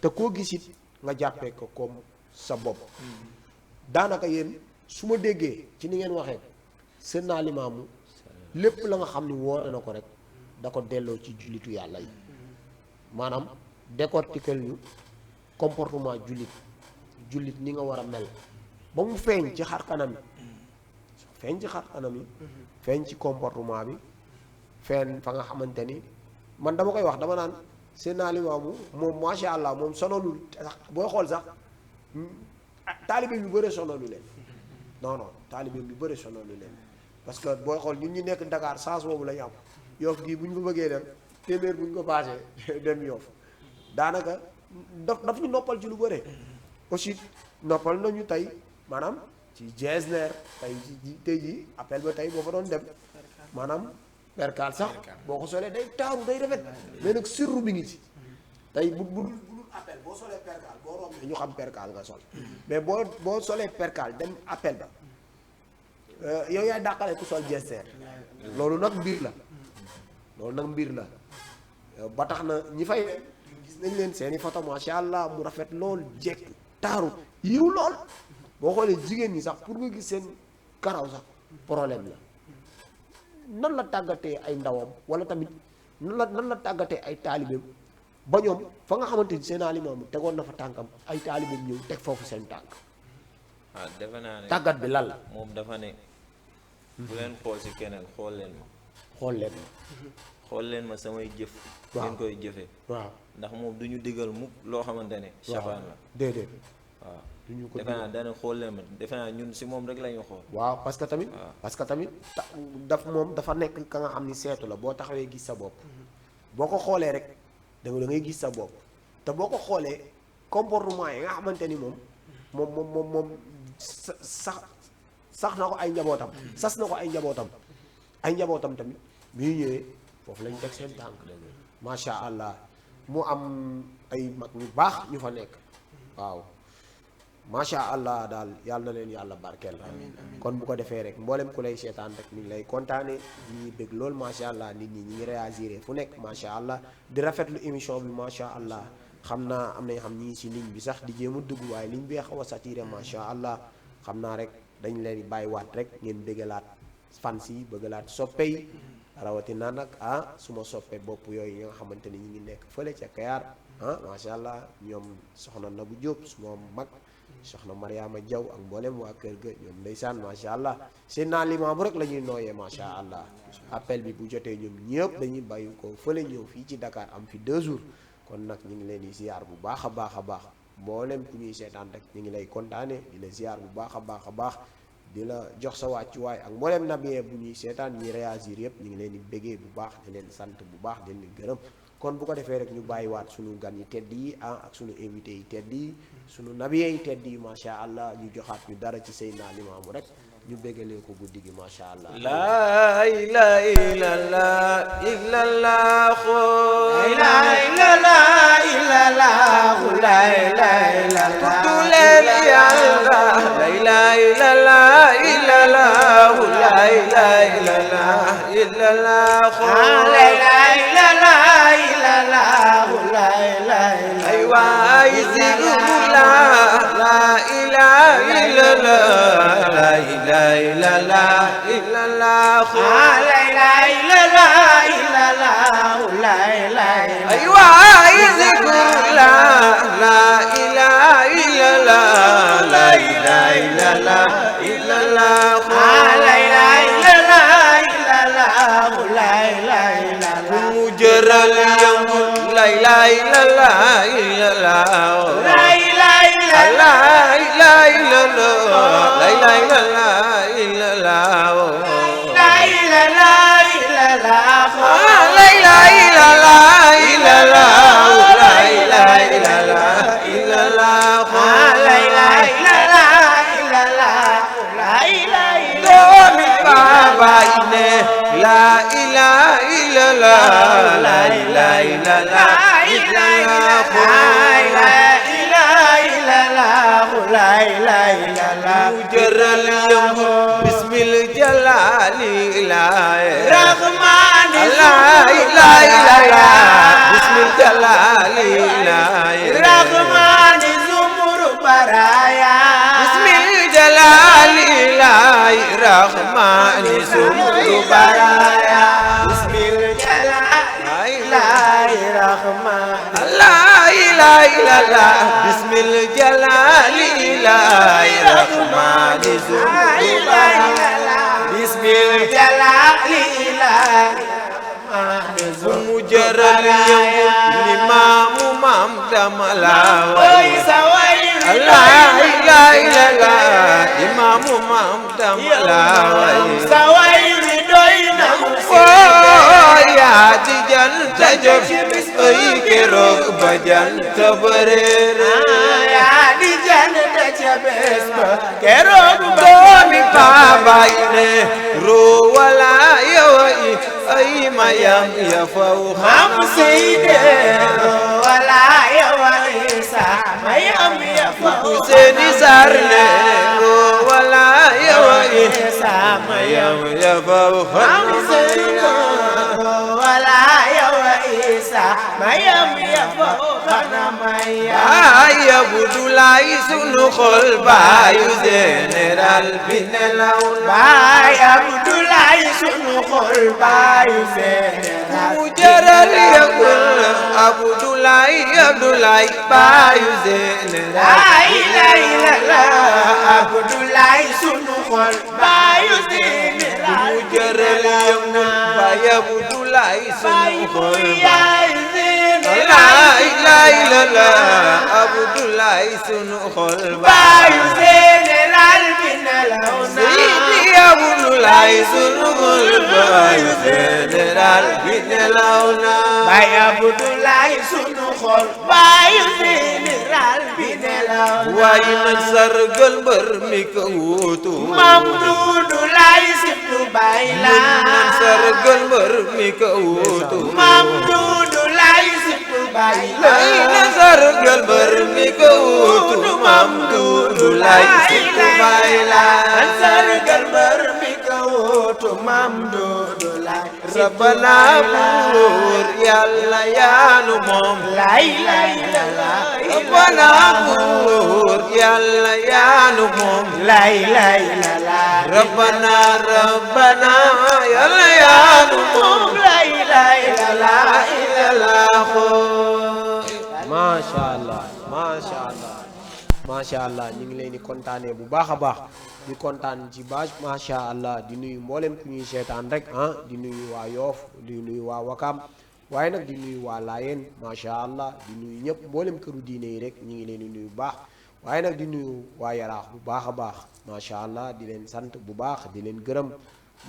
te koo gisit nga jàppee ko comme sa bopp daanaka yéen su ma déggee ci ni ngeen waxee seen naa limaamu lépp la nga xam ni woote na ko rek da ko delloo ci jullitu yàlla yi maanaam décortiquer ñu comportement jullit ni nga war a mel ba mu feeñ ci xar kanam yi feeñ ci comportement bi feeñ fa nga xamante ni man dama koy wax dama naan seen naa limaamu moom macha allah moom sonalul sax booy xool sax taalibe yu bëre sonalu leen non taalibe yu bëre sonalu leen parce que booy xool ñun ñu nekk Dakar chance boobu la ñu am Yoff gii bu ñu ko bëggee dem téeméer bu ñu ko paasee dem Yoff daanaka daf ñu noppal ci lu bëre aussi noppal nañu tey maanaam ci Getzner tey ji appel ba tey boo fa doon dem maanaam perkaal sax boo ko solee day taaru day rafet mais nag sirru bi ngi ci tey bu dul appel boo solee perkaal boo rombee ñu xam perkaal nga sol mais boo solee perkaal dem appel ba yow yaay dàqale ku sol Getzner loolu nag mbir la ba tax na ñi fay gis nañ leen seeni photo macha allah mu rafet lool jekk taaru yiw lool boo xoolee jigéen ñi sax pour nga gis seen karaw sax problème la nan la tàggatee ay ndawam wala tamit nan la tàggatee ay taalibeem ba ñoom fa nga xamante ni seen alimaamu tegoon na fa tànkam ay taalibeem ñëw teg foofu seen tànk defe naa ne tàggat bi lan la moom dafa ne bu leen xool si keneen xool leen ma samay jëf ngeen koy jëfee waaw ndax moom du ñu digal mukk loo xamante ne safaan la déedéet waaw du ñu ko defe naa dana xool leen ma defe naa ñun si moom rek la ñu xool waaw parce que tamit dafa nekk ka nga xam ni seetu la boo taxawee gis sa bopp boo ko xoolee rek da ngay gis sa bopp te boo ko xoolee comportement yi nga xamante ni moom sax na ko ay njabootam sas na ko ay njabootam tamit bi ñu ñëwee foofu lañ teg seen tànk macha allah mu am ay mag ñu baax ñu fa nekk waaw macha allah daal yàlla na leen yàlla barkeel kon bu ko defee rek mboolem ku lay seetaan rek ñu ngi lay kontaane ñu ngi bëgg lool macha allah nit ñi ñu ngi réagir fu nekk macha allah di rafetlu émission bi macha allah xam naa am nañ xam ñii si ligne bi sax di jéem a dugg waaye ligne bi xaw a saturé macha allah xam naa rek dañ leen di bàyyiwaat rek ngeen bëggalaat fans yi bëggalaat soppe yi rawatina nag suma soppe bopp yooyu yi nga xamante ni ñu ngi nekk fële ca Kayar macha allah ñoom soxna Nabou Diop suma mag soxna Mariama Diaw ak mboolem waa kër ga ñoom ndeysaan macha allah seen naa limaam rek la ñuy nooyee macha allah appel bi bu jotee ñoom ñëpp dañuy bàyyi ko fële ñëw fii ci Dakar am fi 2 jours kon nag ñu ngi leen di ziar bu baax a baax mboolem ku ñuy seetaan rek ñu ngi lay kontaane di la ziar bu baax a baax di la jox sa wàccuwaay ak mboolem nabiyee bu ñuy seetaan ñuy réagir yëpp ñu ngi leen di bëggee bu baax di leen sant bu baax di leen gërëm kon bu ko defee rek ñu bàyyiwaat suñu gan yi tedd yi ak suñu invité yi tedd yi suñu nabiyee yi tedd yi macha allah ñu joxaat ñu dara ci Seydina Limaamu rek ñu béggalee ko guddi gi macha allah. laa ilaaha illallaah illallaah laa ilaaha illallaah laa ilaaha illallaah tuddu leen yàlla laa ilaaha illallaah illallaah laa ilaaha illallaah illallaah laa ilaaha illallaah illallaah laa ilaaha illallaah ay waay zikrullah laa ilaaha illallaah laa ilaaha illallah illallah la ilaha illallah illallah la ilaha ay waay zikrullah la ilaha illallah la ilaha illallah illallah la ilaha illallah illallah la ilaha illallah mu jëral yëngu la ilaha illallah illallah la ilaha illallah la ilaha illallah la ilaha illallah la ilaha illallah la ilaha illallah jaral yëngu bismil jalali ilahi rahmani ilahi bismil jalali ilahi rahmani zumur baraya bismil jalali ilahi rahmani zumur baraya bismil jalali ilahi rahmani la ilaha illallah bismil jalali ilahi rahmani zumur baraya bismil jalali ilahi mu jaral yëngu limaamu maam dama laa way la ilaha illallah imaamu maam dama laa way yaa ci janta jóg ay keroog ba janta bëreere yaa di janta ca bés ba keroog ba doomi baabay ne roo wala yow ay mayam ya faw xam seyde wala yow isa mayam ya faw seeni sar ne roo wala yow isa mayam ya faw xam seyde wala yow isa mayam ya faw xana mayam ay Abdoulaye sunu xol baayu général bi nelaw baay Abdoulaye sunu xol baayu général mu jaral yëgul Abdoulaye baayu général Abdoulaye sunu xol baayu général mu jaral yëgul baay Abdoulaye sunu xol la ilaha illallah Abdoulaye sunu xol baayu général bi nelaw na Seydi Abdoulaye sunu xol baayu général bi nelaw na baay Abdoulaye sunu xol baayu général bi nelaw na waaye nag sargal mbër mi ko wuutu Maam Duudu Laay sibtu baay la nag sargal mbër mi ko wuutu Maam Duudu Laay sibtu baay la ay na sargal mbër mi ko wuutu Maam Duudu Laay sibtu baay la sargal mbër mi ko wuutu Maam Duudu Laay Rabbana buur Yàlla yaanu moom laay laay la laay Rabbana buur Yàlla yaanu moom laay laay la laay Rabbana Yàlla yaanu moom laay laay la laay macha allah ñu ngi leen di kontaanee bu baax a baax di kontaan ci macha allah di nuyu mboolem ku ñuy seetaan rek di nuyu waa Yoof di nuyu waa Wakaam waaye nag di nuyu waa Laayeen macha allah di nuyu ñëpp mboolem këru diine yi rek ñu ngi leen di nuyu bu baax waaye nag di nuyu waa Yaraax bu baax a baax macha allah di leen sant bu baax di leen gërëm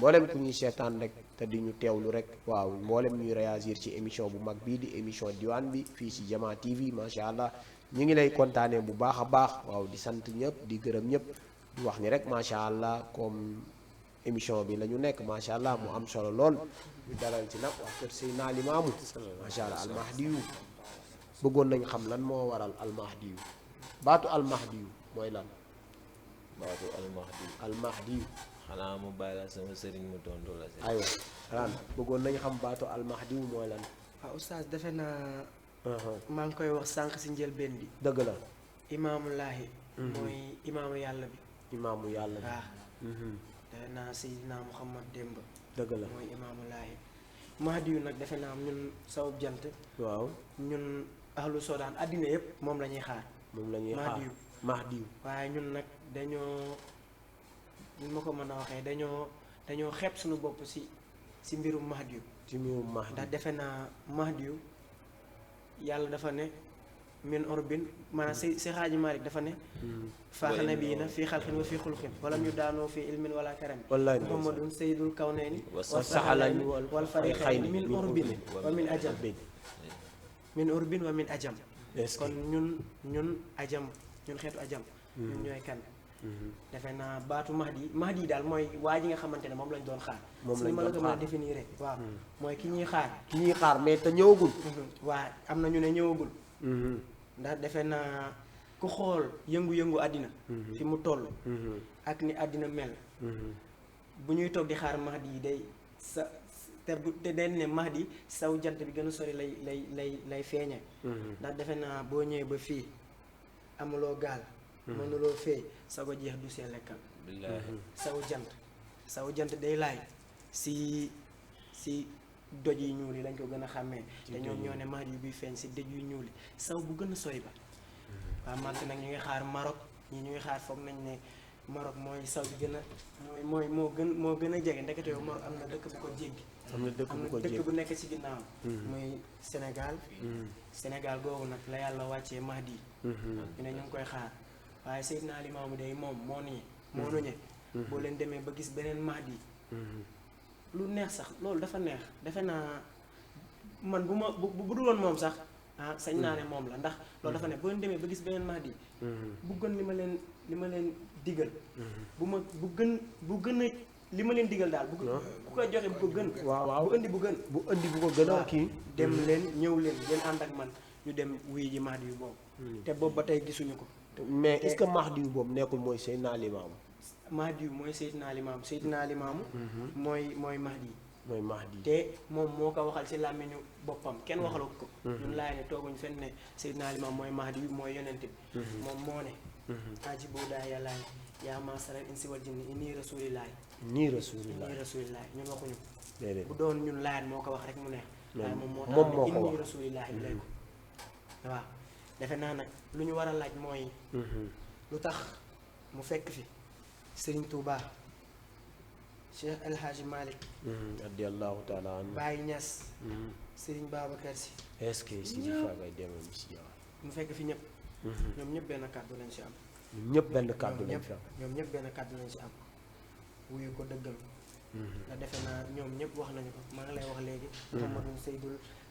mboolem ku ñuy seetaan rek te di ñu teewlu rek waaw mboolem ñuy réagir ci émission bu mag bii di émission diwaan bi fii ci Jama TV macha allah ñu ngi lay kontaanee bu baax a baax waaw di sant ñëpp di gërëm ñëpp di wax ni rek macha allah comme émission bi la ñu nekk macha allah mu am solo lool ñu dalal ci nag waa kër Seydina Limaamu macha allah almahdiyu bëggoon nañ xam lan moo waral almahdiyu baatu almahdiyu mooy lan. baatu almahdiyu xanaa mu bàyyi la sama sëriñ mu tontu la si. aywa ran bëggoon nañ xam baatu almahdiyu mooy lan. waaw oustaz defe naa maa ngi koy wax sànq si njëlbeen bi dëgg la. imaamullaahi mooy imaamu yàlla bi imaamu yàlla bi. waaw defe naa Seydina Muhammad démb dëgg la mooy imaamullaahi mahdi yu nag defe naa ñun sawub jant waaw ñun ahlu sodaan àddina yëpp moom la ñuy xaar moom la ñuy xaar mahdiyu waaye ñun nag dañoo ñu ma ko mën a waxee dañoo xeeb suñu bopp si mbirum mahdi yu ci mbirum mahdi ndax defe naa mahdi yu yàlla dafa ne min orbin maanaam si xaaji Malik dafa ne faax nabiina fii xalqin wa fii xulqin walam yu daanoo fii ilmin wala karam muhammadun sayyidul kawnayni wa saxalayni wal fariqayni min orbin wa min ajam min orbin wa min ajam kon ñun ajam ñun xeetu ajam ñun ñooy kan defe naa baatu mahdi yi daal mooy waa ji nga xamante ne moom lañ doon xaar moom lañ ma la doon ko mën a xaar définir waaw mooy ki ñuy xaar mais te ñëwagul. waa am na ñu ne ñëwagul ndax defe naa ku xool yëngu-yëngu àddina fi mu toll ak ni àddina mel bu ñuy toog di xaar Mahdi yi day te den ne Mahdi saw jant bi gën a sori lay feeñe ndax defe naa boo ñëwee ba fii amuloo gaal mënuloo feey sa ko jeex du see lekkal saw jant day laay si doj yu ñuul yi lañ ko gën a xàmmee te ñoom ñoo ne Mahdi yu buy feeñ si doj yu ñuul yi saw bu gën a sori ba waaw màgg nag ñu ngi xaar Maroc ñi ñu ngi xaar foog nañ ne Maroc mooy saw bi gën a moo gën a jege ndekete yow Maroc am na dëkk bu ko jéggi am na dëkk bu nekk ci ginnaaw muy Sénégal googu nag la yàlla wàccee Mahdi ñu ne ñu ngi koy xaar waaye Seydina Limaamu day moom moo nuñe boo leen demee ba gis beneen Mahdi lu neex sax loolu dafa neex defe naa man bu dul woon moom sax sañ naa ne moom la ndax loolu dafa ne boo leen demee ba gis beneen Mahdi bu gën li ma leen digal bu gën a li ma leen digal daal bu ko joxe bu ko gën waaw bu indi bu ko gën a kii dem leen ñëw leen ngeen ànd ak man ñu dem wuy ji Mahdi yu boobu te boobu ba tey gisuñu ko mais est-ce que Mahdi yu boobu nekkul mooy Seydina Limaamu Mahdi yu mooy Seydina Limaamu mooy Mahdi mooy Mahdi te moom moo ko waxal ci làmmiñu boppam kenn waxalu ko ñun laay ne tooguñ fenn ne Seydina Limaamu mooy Mahdi yu mooy yonent bi moom moo ne aji boo daa yàllaay yaa maasaral insi wal jinni inni rasulillahi ñun waxuñu bu doon ñun laayat moo ko wax rek mu neex waaye moom moo tax ne inni rasulillahi bi lay ko waaw defe naa nag lu ñu war a laaj mooy lu tax mu fekk fi Serigne Touba Cheikh El Hadji Malick radiyallahu taala anhu Baye Niass Serigne Babacar Sy est-ce que si faagay demam si yow mu fekk fi ñëpp ñoom ñëpp benn kàddu lañ si am ñëpp benn kàddu lañ fi am ñoom ñëpp benn kàddu lañ si am wuyu ko dëggal nga defe naa ñoom ñëpp wax nañu ko maa ngi lay wax léegi Muhammadun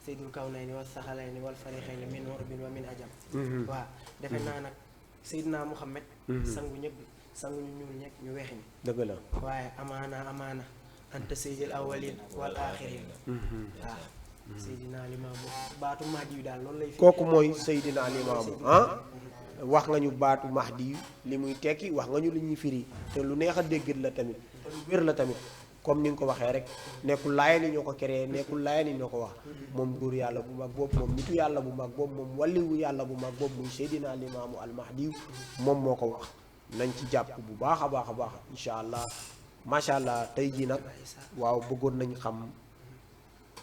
Seydul Kawnayni wal Saxalayni wal Fariqayni min urabin wa min ajam waaw defe naa nag Seydina Muhammad sangu ñëpp sangu ñu ñuul ñekk ñu weex ñi dëgg la waaye amaana anta seydil awwalin wal axirin waaw Seydina Limaamu baatu Mahdi yu daal loolu lay fi kooku mooy Seydina Limaamu wax nga ñu baatu Mahdi yu li muy tekki wax nga ñu li ñuy firi te lu neex a dégg la tamit te lu wér la tamit comme ni nga ko waxee rek nekkul laayeen yi ñoo ko créé nekkul laayeen yi ñoo ko wax moom góor yàlla bu mag boobu moom nitu yàlla bu mag boobu moom walliwu yàlla bu mag boobu muy Seydina Limaamu al Mahdi yu moom moo ko wax nañ ci jàpp bu baax a baax incha allah macha allah tey jii nag waaw bëggoon nañ xam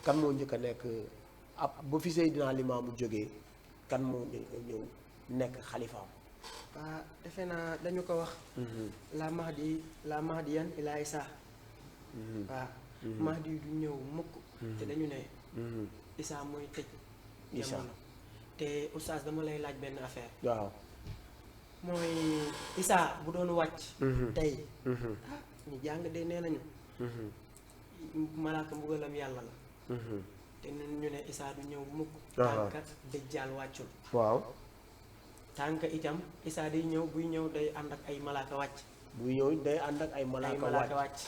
kan moo njëkk a nekk ab ba fi Seydina Limaamu jógee kan moo ñëw nekk xalifaam. waaw defe naa dañu ko wax la mahdiyan ila Isa waaw Mahdi du ñëw mukk te dañu ne Isa mooy tëj jamono te oustaz dama lay laaj benn affaire waaw mooy Isa bu doon wàcc tey ñu jàng de nee nañu malaaka mbugalam yàlla la te ñu ne Isa du ñëw mukk tànka dajjaal wàccul waaw tànka itam Isa day ñëw buy ñëw day ànd ak ay malaaka wàcc buy ñëw day ànd ak ay malaaka wàcc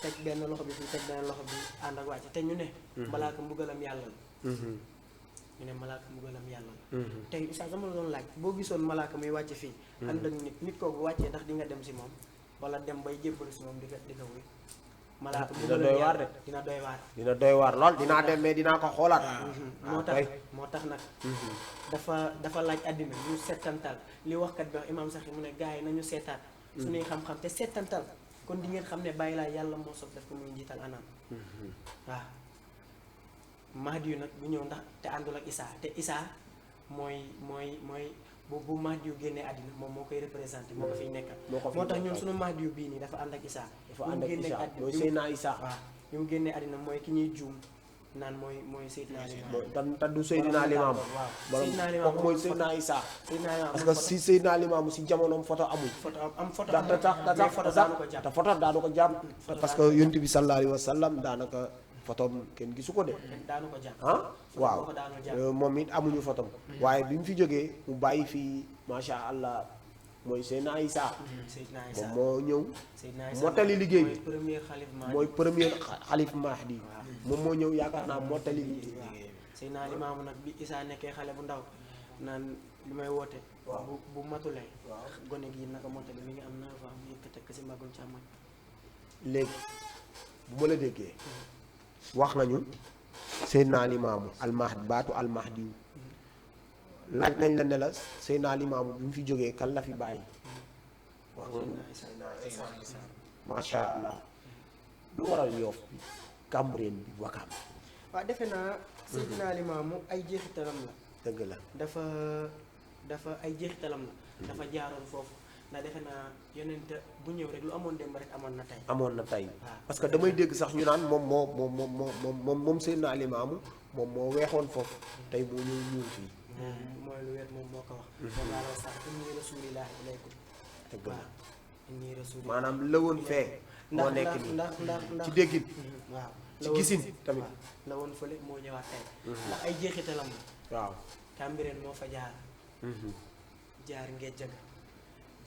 teg benn loxo bi fii teg benn loxo bi ànd ak wàcc te ñu ne malaaka mbugalam yàlla la ñu ne malaaka mbugalam yàlla la tey Oustaz dama la doon laaj boo gisoon malaaka muy wàcc fii ànd ak nit kooku wàccee ndax di nga dem si moom wala dem bay jébbalu si moom di ko wuy malaaka dina doy waar de dina doy waar lool dinaa dem mais dinaa ko xoolaat moo tax nag dafa laaj àddina ñu settantal li waxkat bi wax imaam sax mu ne gars yi nañu seetaat suñuy xam-xam te settantal kon di ngeen xam ne bàyyi laa yàlla moo soog def ko muy njiital anam waaw Mahdi yu nag bu ñëw ndax te àndul ak Isa te Isa mooy bu Mahdi yu génnee àddina moom moo koy représenté moo ko fiy nekkal moo tax ñun suñu Mahdi yu bii nii dafa ànd ak Isa mooy Seydina Isa waaw ñu mu génnee àddina mooy ki ñuy juum naan mooy Seydina Limaamu te du Seydina Limaamu waaw kooku mooy Seydina Isa parce que si Seydina Limaamu si jamonoom photo amul te photo daanu ko jàpp parce que yonent bi sallallahu alayhi wa sallam daanaka photom kenn gisu ko de waaw moom it amuñu photom waaye bi mu fi jógee mu bàyyi fii macha allah mooy Seydina Isa moom moo ñëw mottali liggéey bi mooy premier xalif Mahdi moom moo ñëw yaakaar naa mottali liggéey Seydina Limaamu nag bi Isa nekkee xale bu ndaw naan li may woote. waaw bu matulee. waaw gone gi naka motali mi ngi am 9 ans mu yëkkate ko si mbagum càmmoñ. léegi bu ma la déggee wax nañu Seydina Limaamu almahdi baatu almahdi yu laaj nañ la ne la Seydina Limaamu bi mu fi jógee kan la fi bàyyi wax nga macha allah lu waral Yoff bi Cambérène bi Wakaam waaw defe naa Seydina Limaamu ay jeexitalam la. dëgg la dafa ay jeexitalam la. dafa jaaroon foofu ndax defe naa yonent bu ñëw rek lu amoon démb rek amoon na tey. amoon na tey waaw. parce que damay dégg sax ñu naan moom Seydina Limaamu moom moo weexoon foofu tey moo ñëw ñuul fii. mooy lu wér moom moo ko wax. moom laa la wax sax inni rasuulillaahi ilaykum. dëgg la waaw inni rasuulillaahi. maanaam lëwoon fee. moo nekk nii ndax ci déggin. waaw ci gisin tamit. waaw la woon fële moo ñëwaat tey. ndax ay jeexitalam la. waaw. Cambérène moo fa jaar. jaar Ngéjaga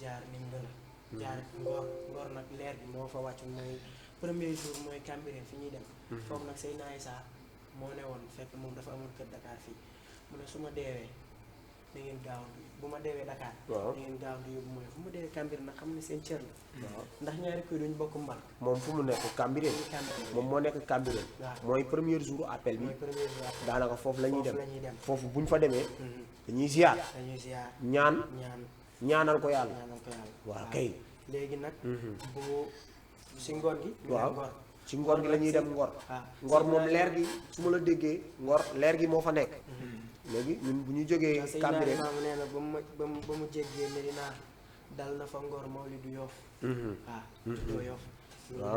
jaar Ningala. jaar Ngor nag leer bi moo fa wàccu mooy premier jour mooy Cambérène fi ñuy dem. foofu nag Seydina Issa moo ne woon fekk moom dafa amoon kër Dakar fii mu ne su ma deewee da ngeen gaaw bu ma deewee Dakar. waaw da ngeen gaaw di yóbbu mooy fu ma deewee Cambérène nag xam ne seen cër la. waaw ndax ñaari kuy duñ bokk mbal. moom fu mu nekk Cambérène. moom moo nekk Cambérène. waaw mooy premier jour appel bi. mooy premier jour appel. daanaka foofu la ñuy dem foofu la ñuy dem. foofu bu ñu fa demee. dañuy ziar. dañuy ziar ñaan ñaanal ko yàlla. ñaanal ko yàlla. waaw kay. léegi nag. bu si ngoon gi. ñu waaw dem Ngor. ci ngor gi la ñuy dem ngor. waaw ngor moom leer gi su ma la déggee ngor leer gi moo fa nekk. léegi ñun bu ñu jógee Cambérène. Seydina Limaamu nee na ba mu jéggee Medina dal na fa Ngor Mawlidu Yoff. waaw juddoo Yoff. ñu waaw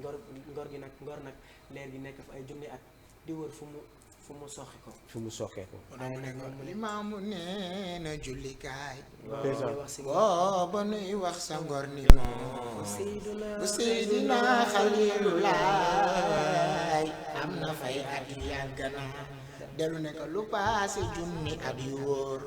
dal ngor gi nag ngor nag leer gi nekk fa ay junni at di wër fu mu soxi ko. fi mu sokkee ko. waaye nag moom mu ne Limaamu nee na jullikaay déjà wax si booba nuy wax sa ngor ni moom Seydina bu Seydina Xaliilulaay am na fay at yu yàgg na dellu nekk lu paase junni at yu wóor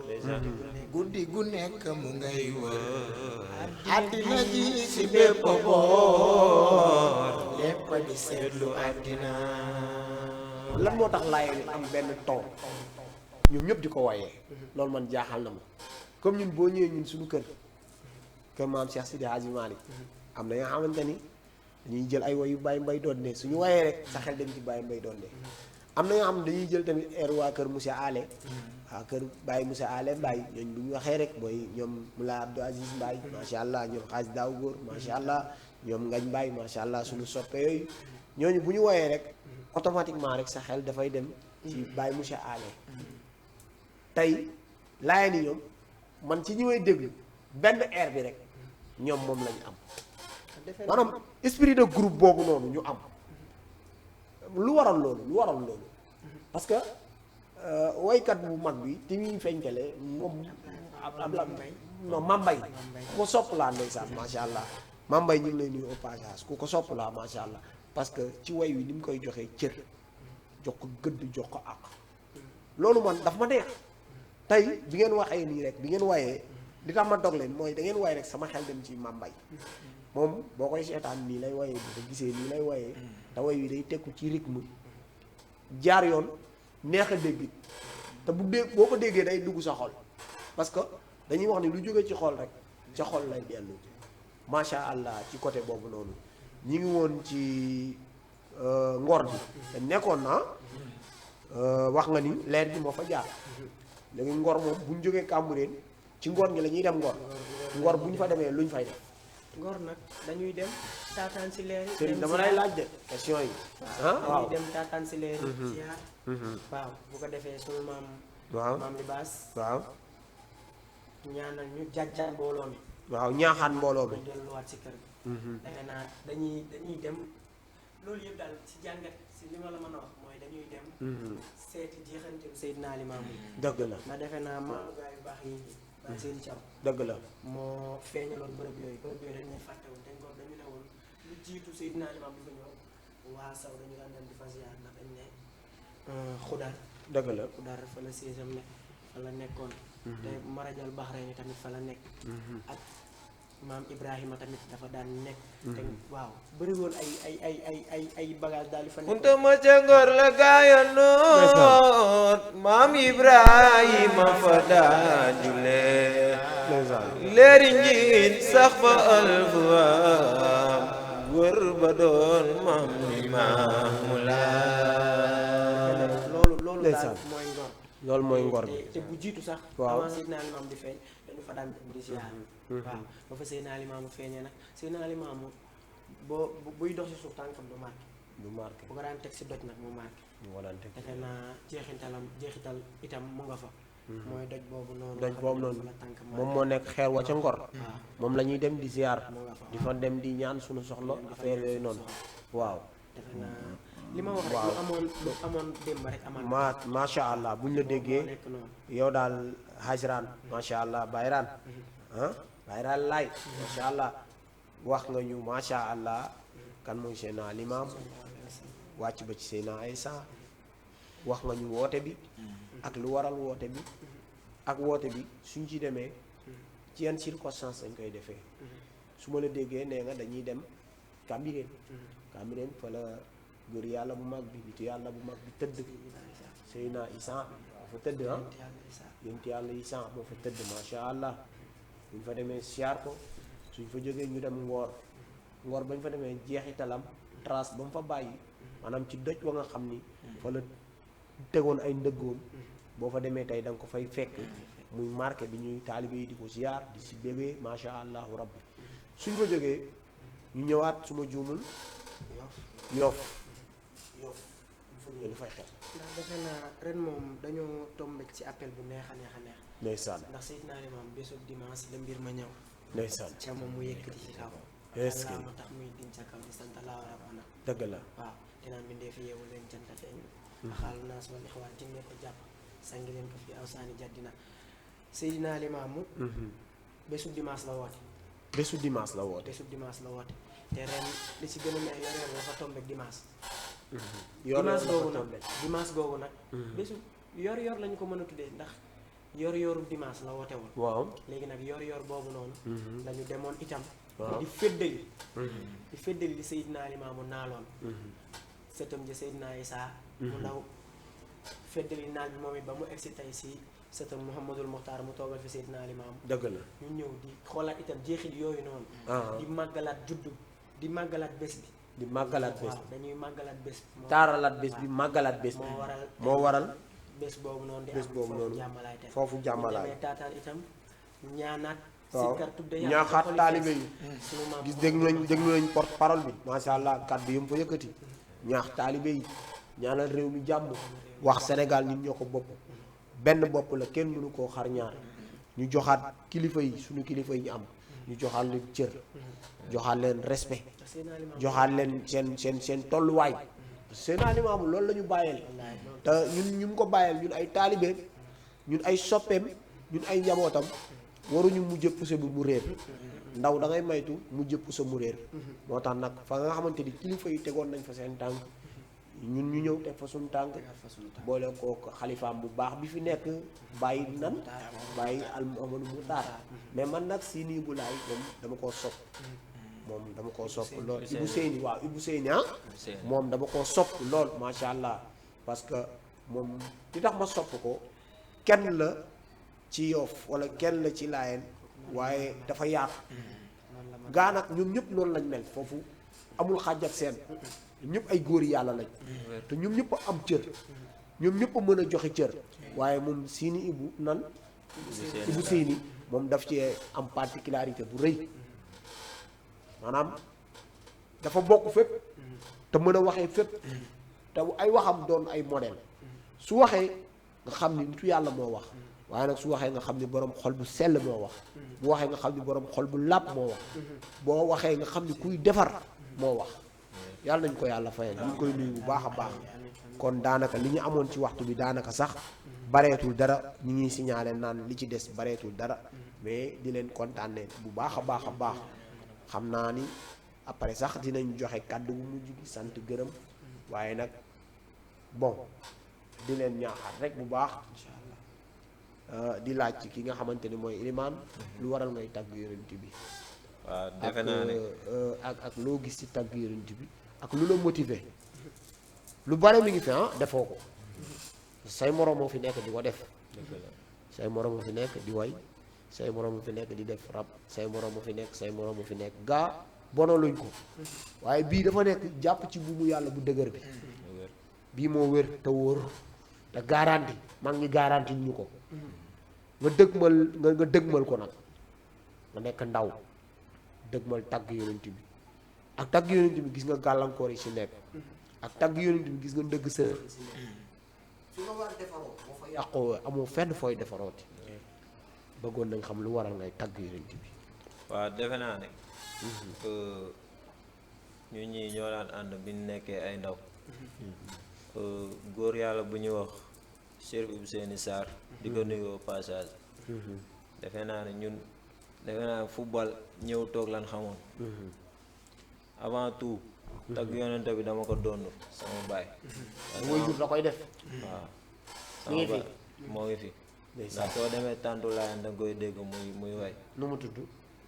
guddi gu nekk mu ngay wër àddina ji si bépp boor lépp di seetlu àddina lan moo tax laay am benn ton ñoom ñëpp di ko wayee loolu man jaaxal na ma comme ñun boo ñëwee ñun suñu kër maam Cheikh Sidi Hadji Malick am na nga xamante ni dañuy jël ay woy yu Baye Mbaye doon ne suñu wayee rek sa xel dem ci Baye Mbaye doon ne am na nga xam ne dañuy jël tamit air waa kër Moussa Ale waa kër Baye Moussa Ale Mbaye ñooñ bu ñu waxee rek mooy ñoom Moula Abdou Aziz Mbaye macha allah ñoom xaaj daaw góor macha allah ñoom Ngañ Mbaye macha allah suñu soppe yooyu ñooñu bu ñu woyee rek automatiquement rek sa xel dafay dem ci Baye Moussa Ale tey laaya ni ñoom man ci ñi may déglu benn air bi rek ñoom moom lañu am maanaam esprit de groupe boobu noonu ñu am lu waral loolu parce que woykat bu mag bi te muy fenkale moom non Mambay ku ko sopp laa ndeysaan macha allah Mambay ñu ngi lay nuyu au passage ku ko sopp laa macha allah parce que ci way wi ni mu koy joxee cër jox ko gëdd jox ko àq loolu man daf ma neex tey bi ngeen waxee nii rek bi ngeen wayee li tax ma dog leen mooy da ngeen waye rek sama xel dem ci Mambay moom boo koy seetaan nii lay wayee bu ko gisee nii lay wayee te way wi day tekku ci rythme jaar yoon neex a dégg te bu dégg boo ko déggee day dugg sa xol parce que dañuy wax ni lu jóge ci xol rek ca xol lay dellu macha allah ci côté boobu noonu ñi ngi woon ci ngor bi te nekkoon na wax nga ni leer bi moo fa jaar léegi ngor moom bu ñu jógee Cambérène ci ngor gi la ñuy dem ngor bu ñu fa demee lu ñu fay def. Ngor nag dañuy dem taataan si leer yi. Serigne dama lay laaj de question yi. waaw waaw dañuy dem taataan si leer yi. ziar. waaw bu ko defee sunu maam. waaw maam libaas waaw ñaanal ñu jàjjal mbooloo mi. waaw ñaaxaan mbooloo mi. ñu delluwaat si kër gi. defe naa dañuy dem loolu yëpp daal si jàngat si li ma la mën a wax mooy dañuy dem. seeti jeexanteelu Seydina Limaamu. dëgg la na defe naa maamu gaa yu baax yi ba seen cam dëgg la. moo feeñaloon bërëb yooyu dañ ne fàttewul te Ngor dañu ne woon lu jiitu Seydina Limaamu bi fa ñëw waa saw dañu daan dem di fa ziar ndax dañ ne xudar dëgg la. xudar fa la séesam ne fa la nekkoon te marajal Bahrayn tamit fa la nekk ak maam Ibrahima tamit dafa daan nekk. te waaw bëri woon ay bagage daal di fa nekk. Kunta ma ca Ngor la gaaya noot maam Ibrahima fa daa julee leeri njiit sax fa alfuwaam wër ba doon maam ni maamu laa. loolu daal mooy Ngor. loolu mooy Ngor bi te bu jiitu sax. waaw avant Seydina Limaamu di feeñ dañu fa daan dem di ziar. waaw ba fa Seydina Limaamu feeñee nag Seydina Limaamu buy dox si suuf tànkam du marqué. du marqué bu ko daan teg si doj nag mu marqué. mu ko daan teg defe naa jeexital itam mu nga fa. mooy doj boobu noonu. doj boobu noonu la tànk moom moo nekk xeer wa ca Ngor. moom la ñuy dem di ziar. mu nga fa di fa dem di ñaan suñu soxla affaire yooyu noonu waaw. defe naa li ma wax rek lu amoon démb rek amaat. macha allah buñ la déggee nekk noonu. yow daal hajran macha allah bayraan bayraan laay macha allah wax nga ñu macha allah kan mooy Seydina Limaam wàcc ba ci Seydina Isa wax nga ñu woote bi ak lu waral woote bi ak woote bi suñ ci demee ci yan circonstance dañ koy defee su ma la déggee nee nga dañuy dem Cambérène fa la góor yàlla bu mag bi nitu yàlla bu mag bi tëdd Seydina Isa moo fa tëdd yonent yàlla Isa moo fa tëdd macha allah buñ fa demee siyaar ko suñ fa jógee ñu dem Ngor bañ fa demee jeexitalam trace ba mu fa bàyyi maanaam ci doj wa nga xam ni fa la tegoon ay ndëggoom boo fa demee tey da nga ko fay fekk muy marqué bi ñuy taalibe yi di ko ziar di si bébee macha allahu rabbi suñ fa jógee ñu ñëwaat su ma juumul Yoff lu fay xew ndax defe naa ren moom dañoo tombé ci appel bu neex a neex a neex. ndeysaan ndax Seydina Limaamu bésub dimanche la mbir ma ñëw. ndeysaan ca moom mu yëkkati ci kaw. est-ce que moo tax muy din ca kaw di sant Allaahu rabbana. dëgg la waaw dinaa mbindee fi yeewu leen canta feeñ xaalu naas wal ixwaan jinne ko jàpp sangi leen ko fi aw saani jaddina Seydina Limaamu bésub dimanche la woote. bésu dimanche la woote. bésub dimanche la woote te ren li ci gën a neex yor dafa tombé dimanche. dimanche googu nag bésu yor lañu ko mën a tuddee ndax yor dimanche la woote woon. waaw léegi nag yor boobu noonu lañu demoon itam waaw di féddali li Seydina Limaamu naaloon sëtam ja Seydina Isa mu ndaw féddali naal bi moom it ba mu egsi tey si sëtam Mouhamadul Mokhtar mu toogal fi Seydina Limaamu dëgg la ñu ñëw di xoolaat itam jeexit yooyu noonu di màggalaat juddu di màggalaat bés bi di màggalaat bés waaw dañuy màggalaat bés bi taaralaat bés bi màggalaat bés bi moo waral bés boobu noonu di bés boobu noonu jàmmalaay te foofu jàmmalaay demee taataan itam ñaanaat waaw sikkar tudde yàlla ñaaxaat taalibe yi sunu maam gis déglu nañ porte parole bi macha allah kàddu yi mu fa yëkkati ñaax taalibe yi ñaanal réew mi jàmm wax Sénégal ñun ñoo ko bopp benn bopp la kenn mënu koo xar ñaar ñu joxaat kilifa yi suñu kilifa yi ñu am ñu joxaat leen cër joxaat leen respect joxaat leen seen tolluwaay Seydina Limaamu loolu la ñu bàyyeel te ñun ko bàyyeel ñun ay taalibe ñun ay soppeem ñun ay njabootam waruñu mujj poussé bi mu réer ndaw da ngay maytu mujj poussé mu réer moo tax nag fa nga xamante ni kilifa yi tegoon nañ fa seen tànk ñun ñu ñëw teg fa suñu tànk boole kook xalifaam bu baax bi fi nekk bàyyi bàyyi al Amadou Moutar mais man nag si nii bu laay moom dama koo sopp lool Ibou Seyni waaw Ibou Seyni moom dama koo sopp lool macha allah parce que moom li tax ma sopp ko kenn la ci Yoff wala kenn la ci Laayeen waaye dafa yaatu gaa nag ñoom ñëpp noonu lañ mel foofu amul xàjj ak seen ñëpp ay góor yàlla lañ te ñoom ñëpp a am cër ñoom ñëpp a mën a joxe cër waaye moom siini Ibou Seyni moom daf ci am particularité bu rëy maanaam dafa bokk fépp te mën a waxee fépp te ay waxam doon ay modèle su waxee nga xam ni nitu yàlla moo wax waaye nag su waxee nga xam ni borom xol bu sell moo wax bu waxee nga xam ni borom xol bu làpp moo wax boo waxee nga xam ni kuy defar moo wax yàlla nañ ko yàlla fayal ñu ngi koy nuyu bu baax a baax kon daanaka li ñu amoon ci waxtu bi daanaka sax bareetul dara ñi ngi signalé naan li ci des bareetul dara mais di leen kontaane bu baax a baax a baax xam naa ni après sax dinañ joxe kàddu bu mujj gi sant gërëm waaye nag bon di leen ñaaxaat rek bu baax di laaj ci ki nga xamante ni mooy ilimaan lu waral ngay tàgg yonent bi waaw defe naa ne ak loo gis ci tàgg yonent bi ak lu la motiver lu bare mi ngi fi defoo ko say moroom moo fi nekk di ko def say moroom moo fi nekk di way say moroom moo fi nekk di def rap say moroom moo fi nekk say moroom moo fi nekk gaa bonaluñ ko waaye bii dafa nekk jàpp ci buumu yàlla bu dëgër bi bii moo wér te wóor te garanti mag ngi garanti ñu ko nga dëgmal ko nag nga nekk ndaw dëgmal tàgg yonent bi ak tàgg yonent bi gis nga gàllankoor yi ci nekk ak tàgg yonent bi gis nga ndëgg sa fi nga war a defaroo boo fa yàqoo amoo fenn fooy defarooti bëggoon nañ xam lu waral ngay tàgg yonent bi waaw defe naa ne ñu ñii ñoo daan ànd bi ñu nekkee ay ndaw góor yàlla bu ñuy wax Chérif Ousseynou Sarr di ko nuyoo passage defe naa ne ñun defe naa ne football ñëw toog lan xamoon avant tout tagg yonente bi dama ko doon sama baay mooy jur da koy def waaw sama baay moo ngi fi ndax soo demee tàntu laay da nga koy dégg muy way nu mu tudd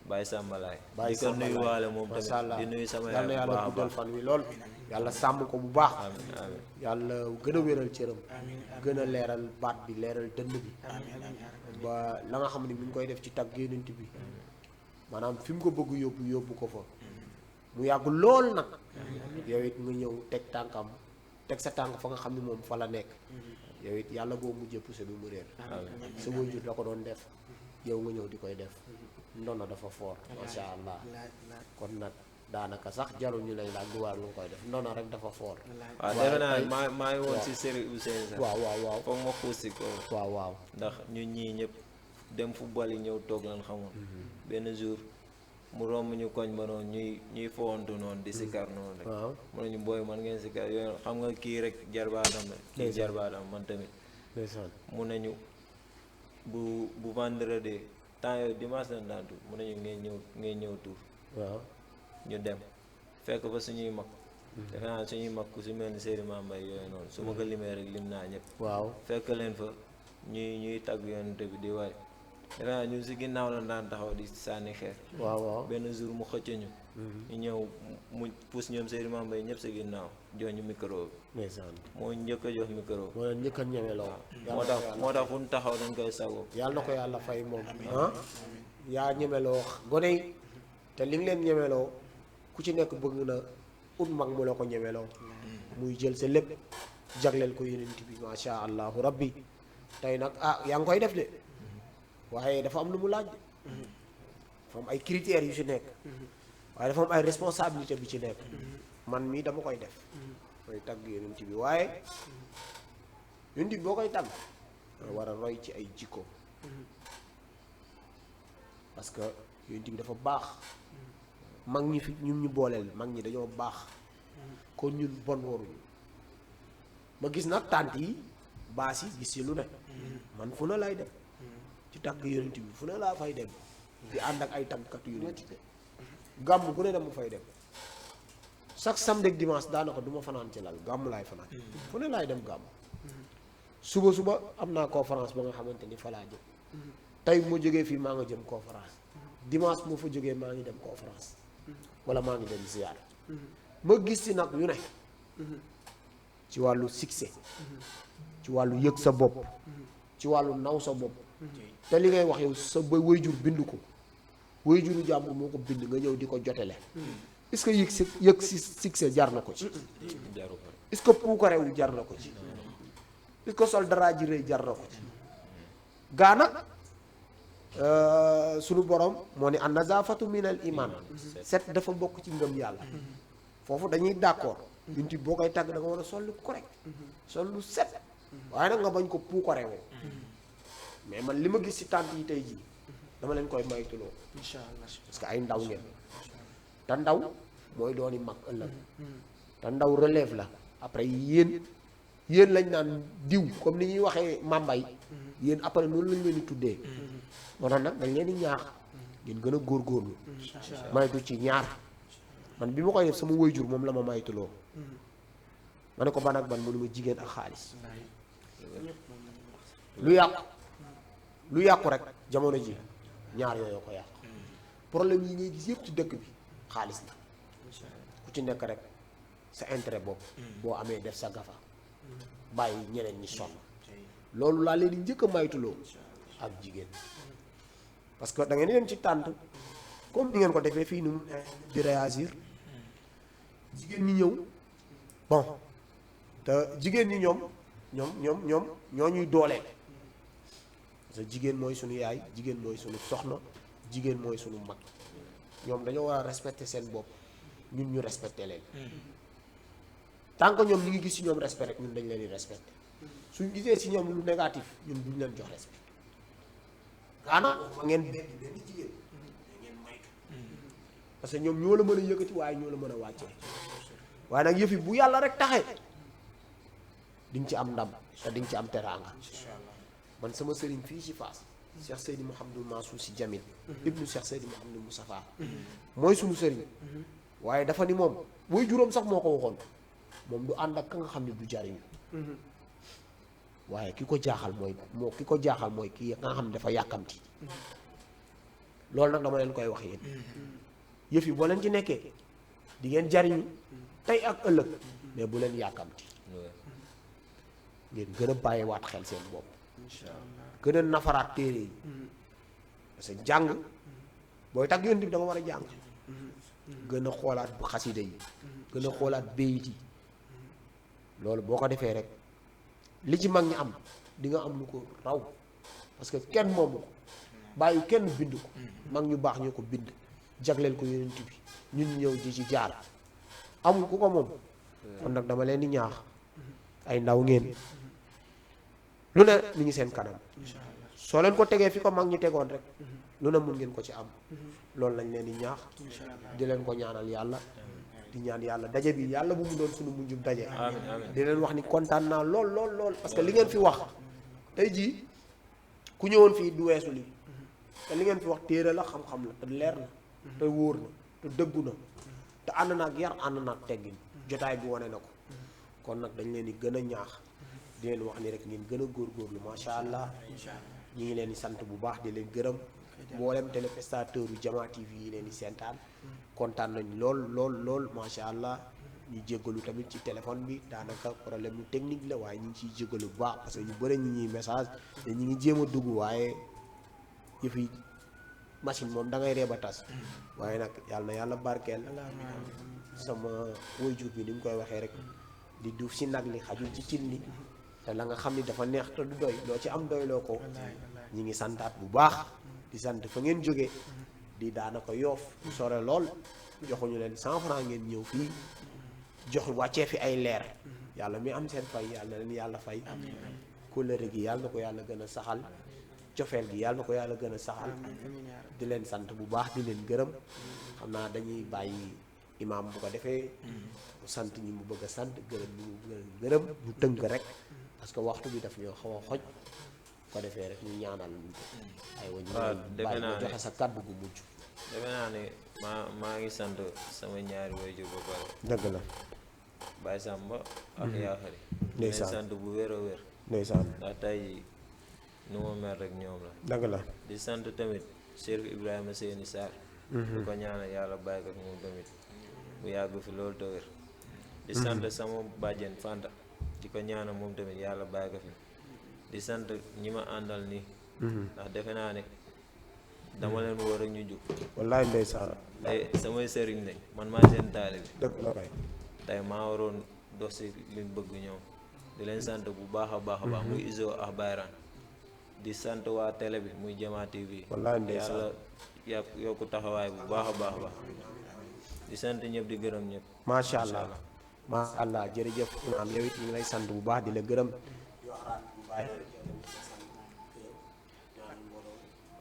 Baye Samba Laay Baye di ko Samba nuyu Laay. waale moom Masha tamit Allah. di nuyu sama yal na yaay bu yàlla baax a guddal baax fan wi lool yàlla sàmm ko bu baax amiin amiin yàlla gën a wéral cëram gën a leeral baat bi leeral dënd bi ba la nga xam ne mi ngi koy def ci tagg yonent bi maanaam fi mu ko bëgg yóbbu ko fa mu yàgg lool nag yow it nga ñëw teg tànkam teg sa tànk fa nga xam ne moom fa la nekk yow it yàlla boo mujjee poussé bi mu réer sa waajur la ko doon def yow nga ñëw di koy def ndono dafa foor masha Allah kon nag daanaka sax jarul ñu lay laaj lu war lu nga koy def ndono rek dafa foor waaw defe naa ne maa ngi woon si Chérif Ousseynou sax waaw foog ma xuus si ko waaw ndax ñun ñii ñëpp dem football yi ñëw toog lan xamoon benn jour mu romb ñu koñ ba noonu ñuy fowantu noonu di sikar noonu rek waaw mu ne ñu booy man ngeen sikar yooyu xam nga kii rek jarbaatam la kii jarbaatam man tamit ndeysaan mu ne ñu bu vendredi temps yooyu dimanche lañ daan tuur mu ne ñu ngeen ñëw tuur waaw ñu dem fekk fa suñuy mag defe naa suñuy mag ku si mel ni Seydou Mambay yooyu noonu su ma ko limee rek lim naa ñëpp waaw fekk leen fa ñuy tagg yonente bi di waay defe naa ñu si ginnaaw la daan taxaw di sànni xeer waaw benn jour mu xëcc ñu ñëw mu pousse ñoom Seydou Mambay ñëpp si ginnaaw jox ñu micro bi ndeysaan moo njëkk a jox micro moo leen njëkk a ñemeloo moo tax fu ñu taxaw dañ koy sagoo yàlla na ko yàlla fay moom yaa ñemeloo gone yi te li nga leen ñemeloo ku ci nekk bëgg na ut mag mu la ko ñemeloo muy jël sa lépp jagleel ko yonent bi masha allahu rabbi tey nag yaa ngi koy def de waaye dafa am lu mu laaj de dafa am ay critères yu ci nekk waaye dafa am ay responsabilité bi ci nekk man mii dama koy def mooy tagg yonent bi waaye yonent bi boo koy tagg nga war a roy ci ay jikko parce que yonent bi dafa baax mag ñi fi ñun ñu booleel mag ñi dañoo baax kon ñun bon waruñu ma gis nag tànt yi baas yi gis ci lu ne man fu na lay dem ci tagg yonent bi fu ne laa fay dem di ànd ak ay tàggkatu yonent bi gàmm ku ne dem mu fay dem chaque samedi ak dimanche daanaka du ma fanaan ci lal gàmm laay fanaan fu ne laay dem gàmm suba am naa conférence ba nga xamante ni fa laa jëm tey moo jógee fii maa nga jëm conférence dimanche moo fa jógee maa ngi dem conférence wala maa ngi dem ziar ma gis ci nag yu ne ci wàllu succès ci wàllu yëg sa bopp ci wàllu naw sa bopp te li ngay wax yow sa ba waajur bind ko waajuru jàmbur moo ko bind nga ñëw di ko jotele est-ce que yëg si succès jar na ko ci est-ce que puukarewu jar na ko ci est-ce que sol dara ji rëy jar na ko ci gaa nag sunu borom moo ne an nazafatu minal iman set dafa bokk ci ngëm yàlla foofu dañuy d'accord yunti boo koy tàgg da nga war a sol lu correct sol lu set waaye nag nga bañ ko puukarewoo mais man li ma gis ci tànt yi tey jii dama leen koy maytuloo incha allah parce que ay ndaw ngeen te ndaw mooy dooni mag ëllëg te ndaw relève la après yéen lañ naan diw comme ni ñuy waxee mambay yéen après noonu lañ leen di tuddee moo tax nag dañ leen di ñaax ngeen gën a góorgóorlu maytu ci ñaar man bi ma koy def sama waajur moom la ma maytuloo ma ne ko ban ak ban mënu ma jigéen ak xaalis lu yàqu rek jamono ji ñaar yooyu ko yàqu problème yi ngay gis yëpp ci dëkk bi xaalis la ku ci nekk rek sa intérêt bopp boo amee def sa gafa bàyyi ñeneen ñi sonn loolu laa leen di njëkk a maytuloo ak jigéen parce que da ngeen dem ci tànt comme ni ngeen ko defee fii nu di réagir jigéen ñi ñëw bon te jigéen ñi ñoom ñoo ñuy dooleel parce que jigéen mooy suñu yaay jigéen mooy suñu soxna jigéen mooy suñu mag ñoom dañoo war a respecter seen bopp ñun ñu respecter leen tant que ñoom ñu ngi gis ci ñoom respect rek ñun dañ leen di respecter suñ gisee ci ñoom lu négatif ñun duñ leen jox respect kaana ngeen benn jigéen ngeen maytu parce que ñoom ñoo la mën a yëkkati waaye ñoo la mën a wàccee waaye nag yëf yi bu yàlla rek taxee di nga ci am ndam te di nga ci am teraanga man sama sëriñ fii ci Fass Cheikh Seydi Mouhamadou Mansour Sy Djamil ibnu Cheikh Seydi Mouhamadou Moustapha mooy suñu sëriñ waaye dafa ni moom booy juróom sax moo ko waxoon moom du ànd ak ka nga xam ne du jariñu waaye ki ko jaaxal mooy ki nga xam ne dafa yàkkamti loolu nag dama leen koy wax yéen yëf yi boo leen ci nekkee di ngeen jariñu tey ak ëllëg mais bu leen yàkkamti ngeen gën a bàyyiwaat xel seen bopp gën a nafaraat téere yi parce que jàng booy tagg yonent bi da nga war a jàng gën a xoolaat bu xasida yi gën a xoolaat béyit yi loolu boo ko defee rek li ci mag ñi am di nga am lu ko raw parce que kenn moomu ko bàyyi kenn bind ko mag ñu baax ñu ko bind jagleel ko yonent bi ñun ñëw di ci jaar amul ku ko moom kon nag dama leen di ñaax ay ndaw ngeen lu ne mi ngi seen kanam soo leen ko tegee fi ko mag ñi tegoon rek lu ne mun ngeen ko ci am loolu lañ leen di ñaax di leen ko ñaanal yàlla di ñaan yàlla daje bi yàlla bu mu doon suñu mujjub daje di leen wax ni kontaan naa lool parce que li ngeen fi wax tey jii ku ñëwoon fii du weesu li te li ngeen fi wax téere la xam-xam la te leer na te wóor na te dëggu na te ànd naag yar ànd naag teggin jotaay bi wane na ko kon nag dañ leen di gën a ñaax di leen wax ni rek ngeen gën a góorgóorlu macha allah ñi ngi leen di sant bu baax di leen gërëm mboolem téléspectateur yu Jama TV yi leen di seetaan kontaan nañ lool macha allah ñu jéggalu tamit ci téléphone bi daanaka problème mu technique la waaye ñu ngi ciy jéggalu bu baax parce que ñu bëri ñi ñuy message te ñu ngi jéem a dugg waaye yëf yi machine moom da ngay ree ba tas waaye nag yàlla barkeel sama waajur bi ni mu koy waxee rek di duuf si nag li xajul ci cin li te la nga xam ni dafa neex te du doy loo ci am doyloo ko ñi ngi santaat bu baax di sant fa ngeen jógee di daanaka yoof sore lool joxuñu leen 100 francs ngeen ñëw fii jox wàccee fi ay leer yàlla mi am seen fay yàlla leen yàlla fay kóllëre gi yàlla na ko yàlla gën a saxal cofeel gi yàlla na ko yàlla gën a saxal di leen sant bu baax di leen gërëm xam naa dañuy bàyyi imaam bu ko defee mu sant ñi mu bëgg a sant gërëm ñi mu bëgg a gërëm ñu tënk rek parce que waxtu bi daf ñoo xaw a xoj bu ko defee rek ñu ñaanal ay wa ñu bàyyi ma joxe sa kàddu gu mujj defe naa ne maa ngi sant sama ñaari waajur ba pare dëgg la Baye Samba ak Yakhari ndeysaan sant bu wér a wér ndeysaan ndax tey nu ma mel rek ñoom la dëgg la di sant tamit Cheikh Ibrahima Seyni Sarr di ko ñaanal yàlla bàyyi ko moom tamit bu yàgg fi loolu te wér di sant sama bàjjen Fanta di ko ñaanal moom tamit yàlla bàyyi ko fi di sant ñi ma àndal nii ndax defe naa ne dama leen woo rek ñu jug wallaay ndeysaan tey samay sëriñ lañ man maa seen taalibe dëgg la kay tey maa waroon dox si liñ bëgg ñoom di leen sant bu baax a baax muy Iso ak Bayran di sant waa télé bi muy Jama TV wallaay ndeysaan yàlla yokku taxawaay bu baax a baax di sant ñëpp di gërëm ñëpp macha allah jërëjëf imaam yow it ñu ngi lay sant bu baax di la gërëm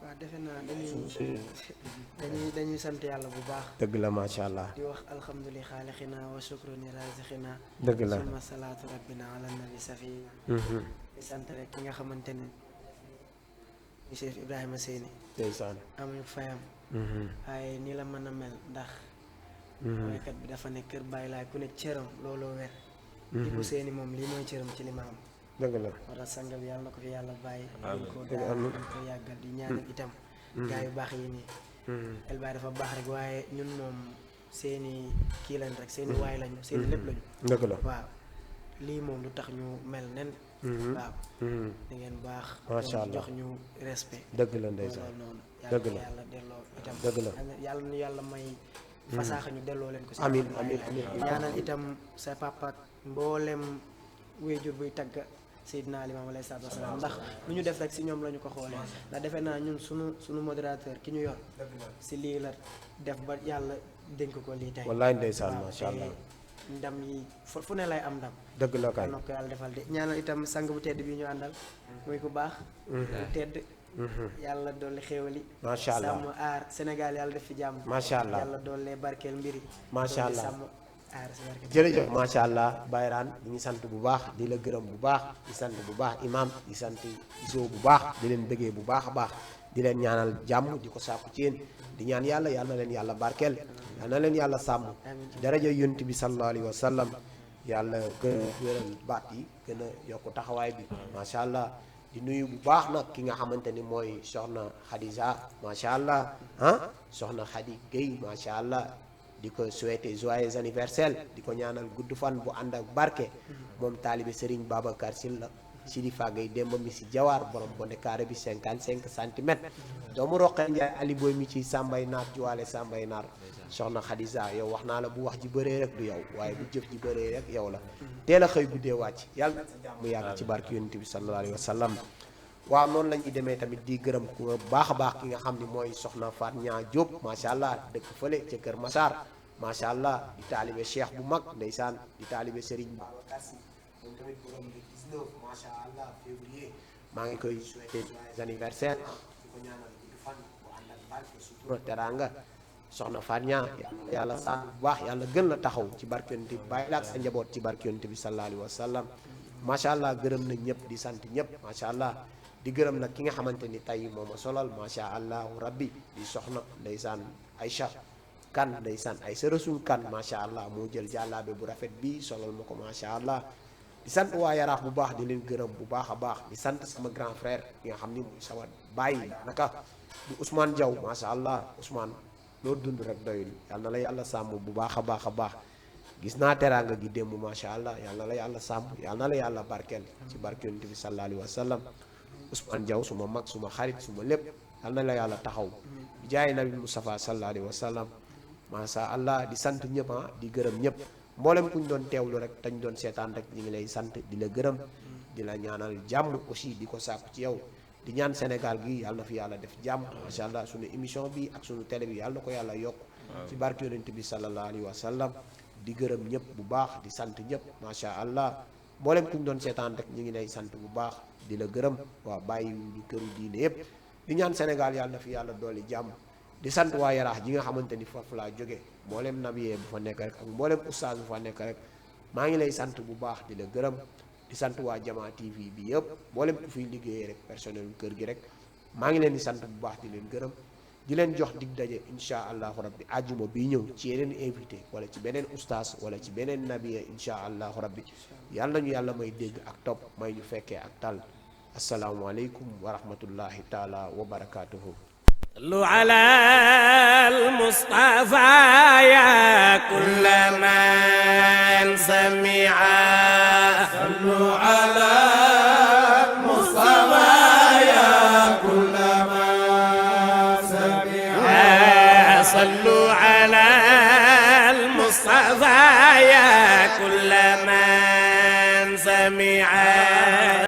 waaw defe naa dañuy sant yàlla bu baax dëgg la macha allah di wax alhamdulilah xaalixina wa shukruni razixina dëgg la summa salaatu rabbina ala nabi safina di sant rek ki nga xamante ne ñu Cheikh Ibrahima Seyni ndeysaan amuñu fayam waaye nii la mën a mel ndax waykat bi dafa ne kër bàyyi laay ku ne cëram looloo wer di ko Seyni moom lii mooy cëram ci li ma am dëgg la wala sanga bi yàlla na ko fi yàlla bàyyi dañ ko daal dañ ko yàggal di ñaanal itam gaa yu baax yi nii El Baye dafa baax rek waaye ñun moom seeni kii lañ rek seeni waay lañu seeni lépp lañu. dëgg la waaw lii moom lu tax ñu mel nen. waaw da ngeen baax. macha allah jox ñu respect. dëgg la ndeysaan loolu noonu. dëgg la yàlla delloo itam. dëgg la yàlla nu yàlla may. fasaaxa ñu delloo leen ko si. amiin amiin amiin ñaanal itam sa papa ak mboolem wéyjur buy tagg Seydina Limaamu alayhi salaatu wasalaam ndax lu ñu def rek si ñoom la ñu ko xoolee ndax defe naa ñun sunu modérateur ki ñu yor si lii la def ba yàlla dénk ko lii tey. wallaay ndeysaan waaw, macha allah te ndam yi fu ne lay am ndam. dëgg la kay yal na ko yàlla defal de ñaanal itam sang bu tedd bi ñu àndal muy ku baax. ku tedd. yàlla dolli xéewali. macha allah sàmm aar Sénégal yàlla def fi jàmm. macha allah yàlla dolli barkeel mbiri. macha allah sàmm aar si barkeel. jërëjëf macha allah Bayraan ñu ngi sant bu baax di la gërëm bu baax di sant bu baax imam di sant iso bu baax di leen bëggee bu baax a baax di leen ñaanal jàmm di ko sàkku ci yéen di ñaan yàlla yal na leen yàlla barkeel yal na leen yàlla sàmm ci daraja yonent bi sallallahu alayhi wa sallam yàlla gën a wéral baat yi gën a yokku taxawaay bi macha allah di nuyu bu baax nag ki nga xamante ni mooy soxna Khadija macha allah soxna Khadi Gueye macha allah di ko souhaiter joyeux anniversaire di ko ñaanal gudd fan bu ànd ak barke moom taalibe Serigne Babacar Sylla Sidi Fagay Demba mi si jawaar borom bonde carré bi 55 centimètres doomu Roqe Ndiaye Ali Boy mi ci Sambay Naar juwaale Sambay Naar soxna Khadija yow wax naa la bu wax ji bëree rek du yow waaye bu jëf ji bëree rek yow la teel a xëy guddee wàcc yàlla mu yàgg ci barke yonent bi sallallahu alayhi wa sallam waaw noonu la ñuy demee tamit di gërëm ku baax a baax ki nga xam ni mooy soxna Faat Ñaa Diop macha allah dëkk fële ca Kër Massar macha allah di taalibe cheikh bu mag ndeysaan di taalibe Serigne Babacar Sy moom tamit borom le 19 macha allah février maa ngi koy souhaiter anniversaire di ko ñaanal gudd fan bu ànd ak barke sutura teranga soxna Faat Ñaa yàlla sax bu baax yàlla gën la taxaw ci barke yonent bi bàyyi la ak sa njaboot ci barke yonent bi sallallahu alayhi wa sallam macha allah gërëm na ñëpp di sant ñëpp macha allah di gërëm nag ki nga xamante ni tey moo ma solal macha allahu rabbi di soxna ndeysaan Aïcha kan ndeysaan ay sa rasul kan macha allah moo jël jàllaabe bu rafet bi solal ma ko macha allah di sant waa yaraax bu baax di leen gërëm bu baax a baax di sant sama grand frère ki nga xam ni muy sama bàyyi naka di Ousmane Diaw macha allah Ousmane loo dund rek doyul yal na la yàlla sàmm bu baax a baax a baax gis naa teraanga gi démb macha allah yal na la yàlla sàmm yal na la yàlla barkeel ci barke yonent bi sallallahu alayhi wa sallam Ousmane Diaw suma mag suma xarit suma lépp yal na la yàlla taxaw bi jaay nabi Mustafa sallallahu alayhi wa sallam macha allah di sant ñëpp di gërëm ñëpp mboolem ku ñu doon teewlu rek te ñu doon seetaan rek ñu ngi lay sant di la gërëm di la ñaanal jàmm aussi di ko sàkku ci yow di ñaan Sénégal gi yàlla na fi yàlla def jàmm macha allah suñu émission bi ak suñu télé bi yàlla na ko yàlla yokk ci barke yonent bi sallallahu alayhi wa sallam di gërëm ñëpp bu baax di sant ñëpp macha allah mboolem ku ñu doon seetaan rek ñu ngi lay sant bu baax di la gërëm waaw bàyyi ñu këru diine yëpp di ñaan Sénégal yàlla na fi yàlla dooli jàmm di sant waa yaraax ji nga xamante ni foofu laa jóge mboolem nabiyee bu fa nekk rek ak mboolem oustaz bu fa nekk rek maa ngi lay sant bu baax di la gërëm di sant waa Jamaa TV bi yëpp mboolem ku fiy liggéeyee rek personnel kër gi rek maa ngi leen di sant bu baax di leen gërëm di leen jox dig daje insha allahu rabbi àjjuma bi ñëw ci yeneen invité wala ci beneen oustaz wala ci beneen nabiyee insha allahu rabbi yàlla nañu yàlla may dégg ak topp may ñu fekkee ak tal asalaamualeykum wa rahmatullahi taala wa barakatuhu صلوا على المصطفى يا كل من سمع صلوا على المصطفى يا كل من سمع صلوا على المصطفى يا كل من سمع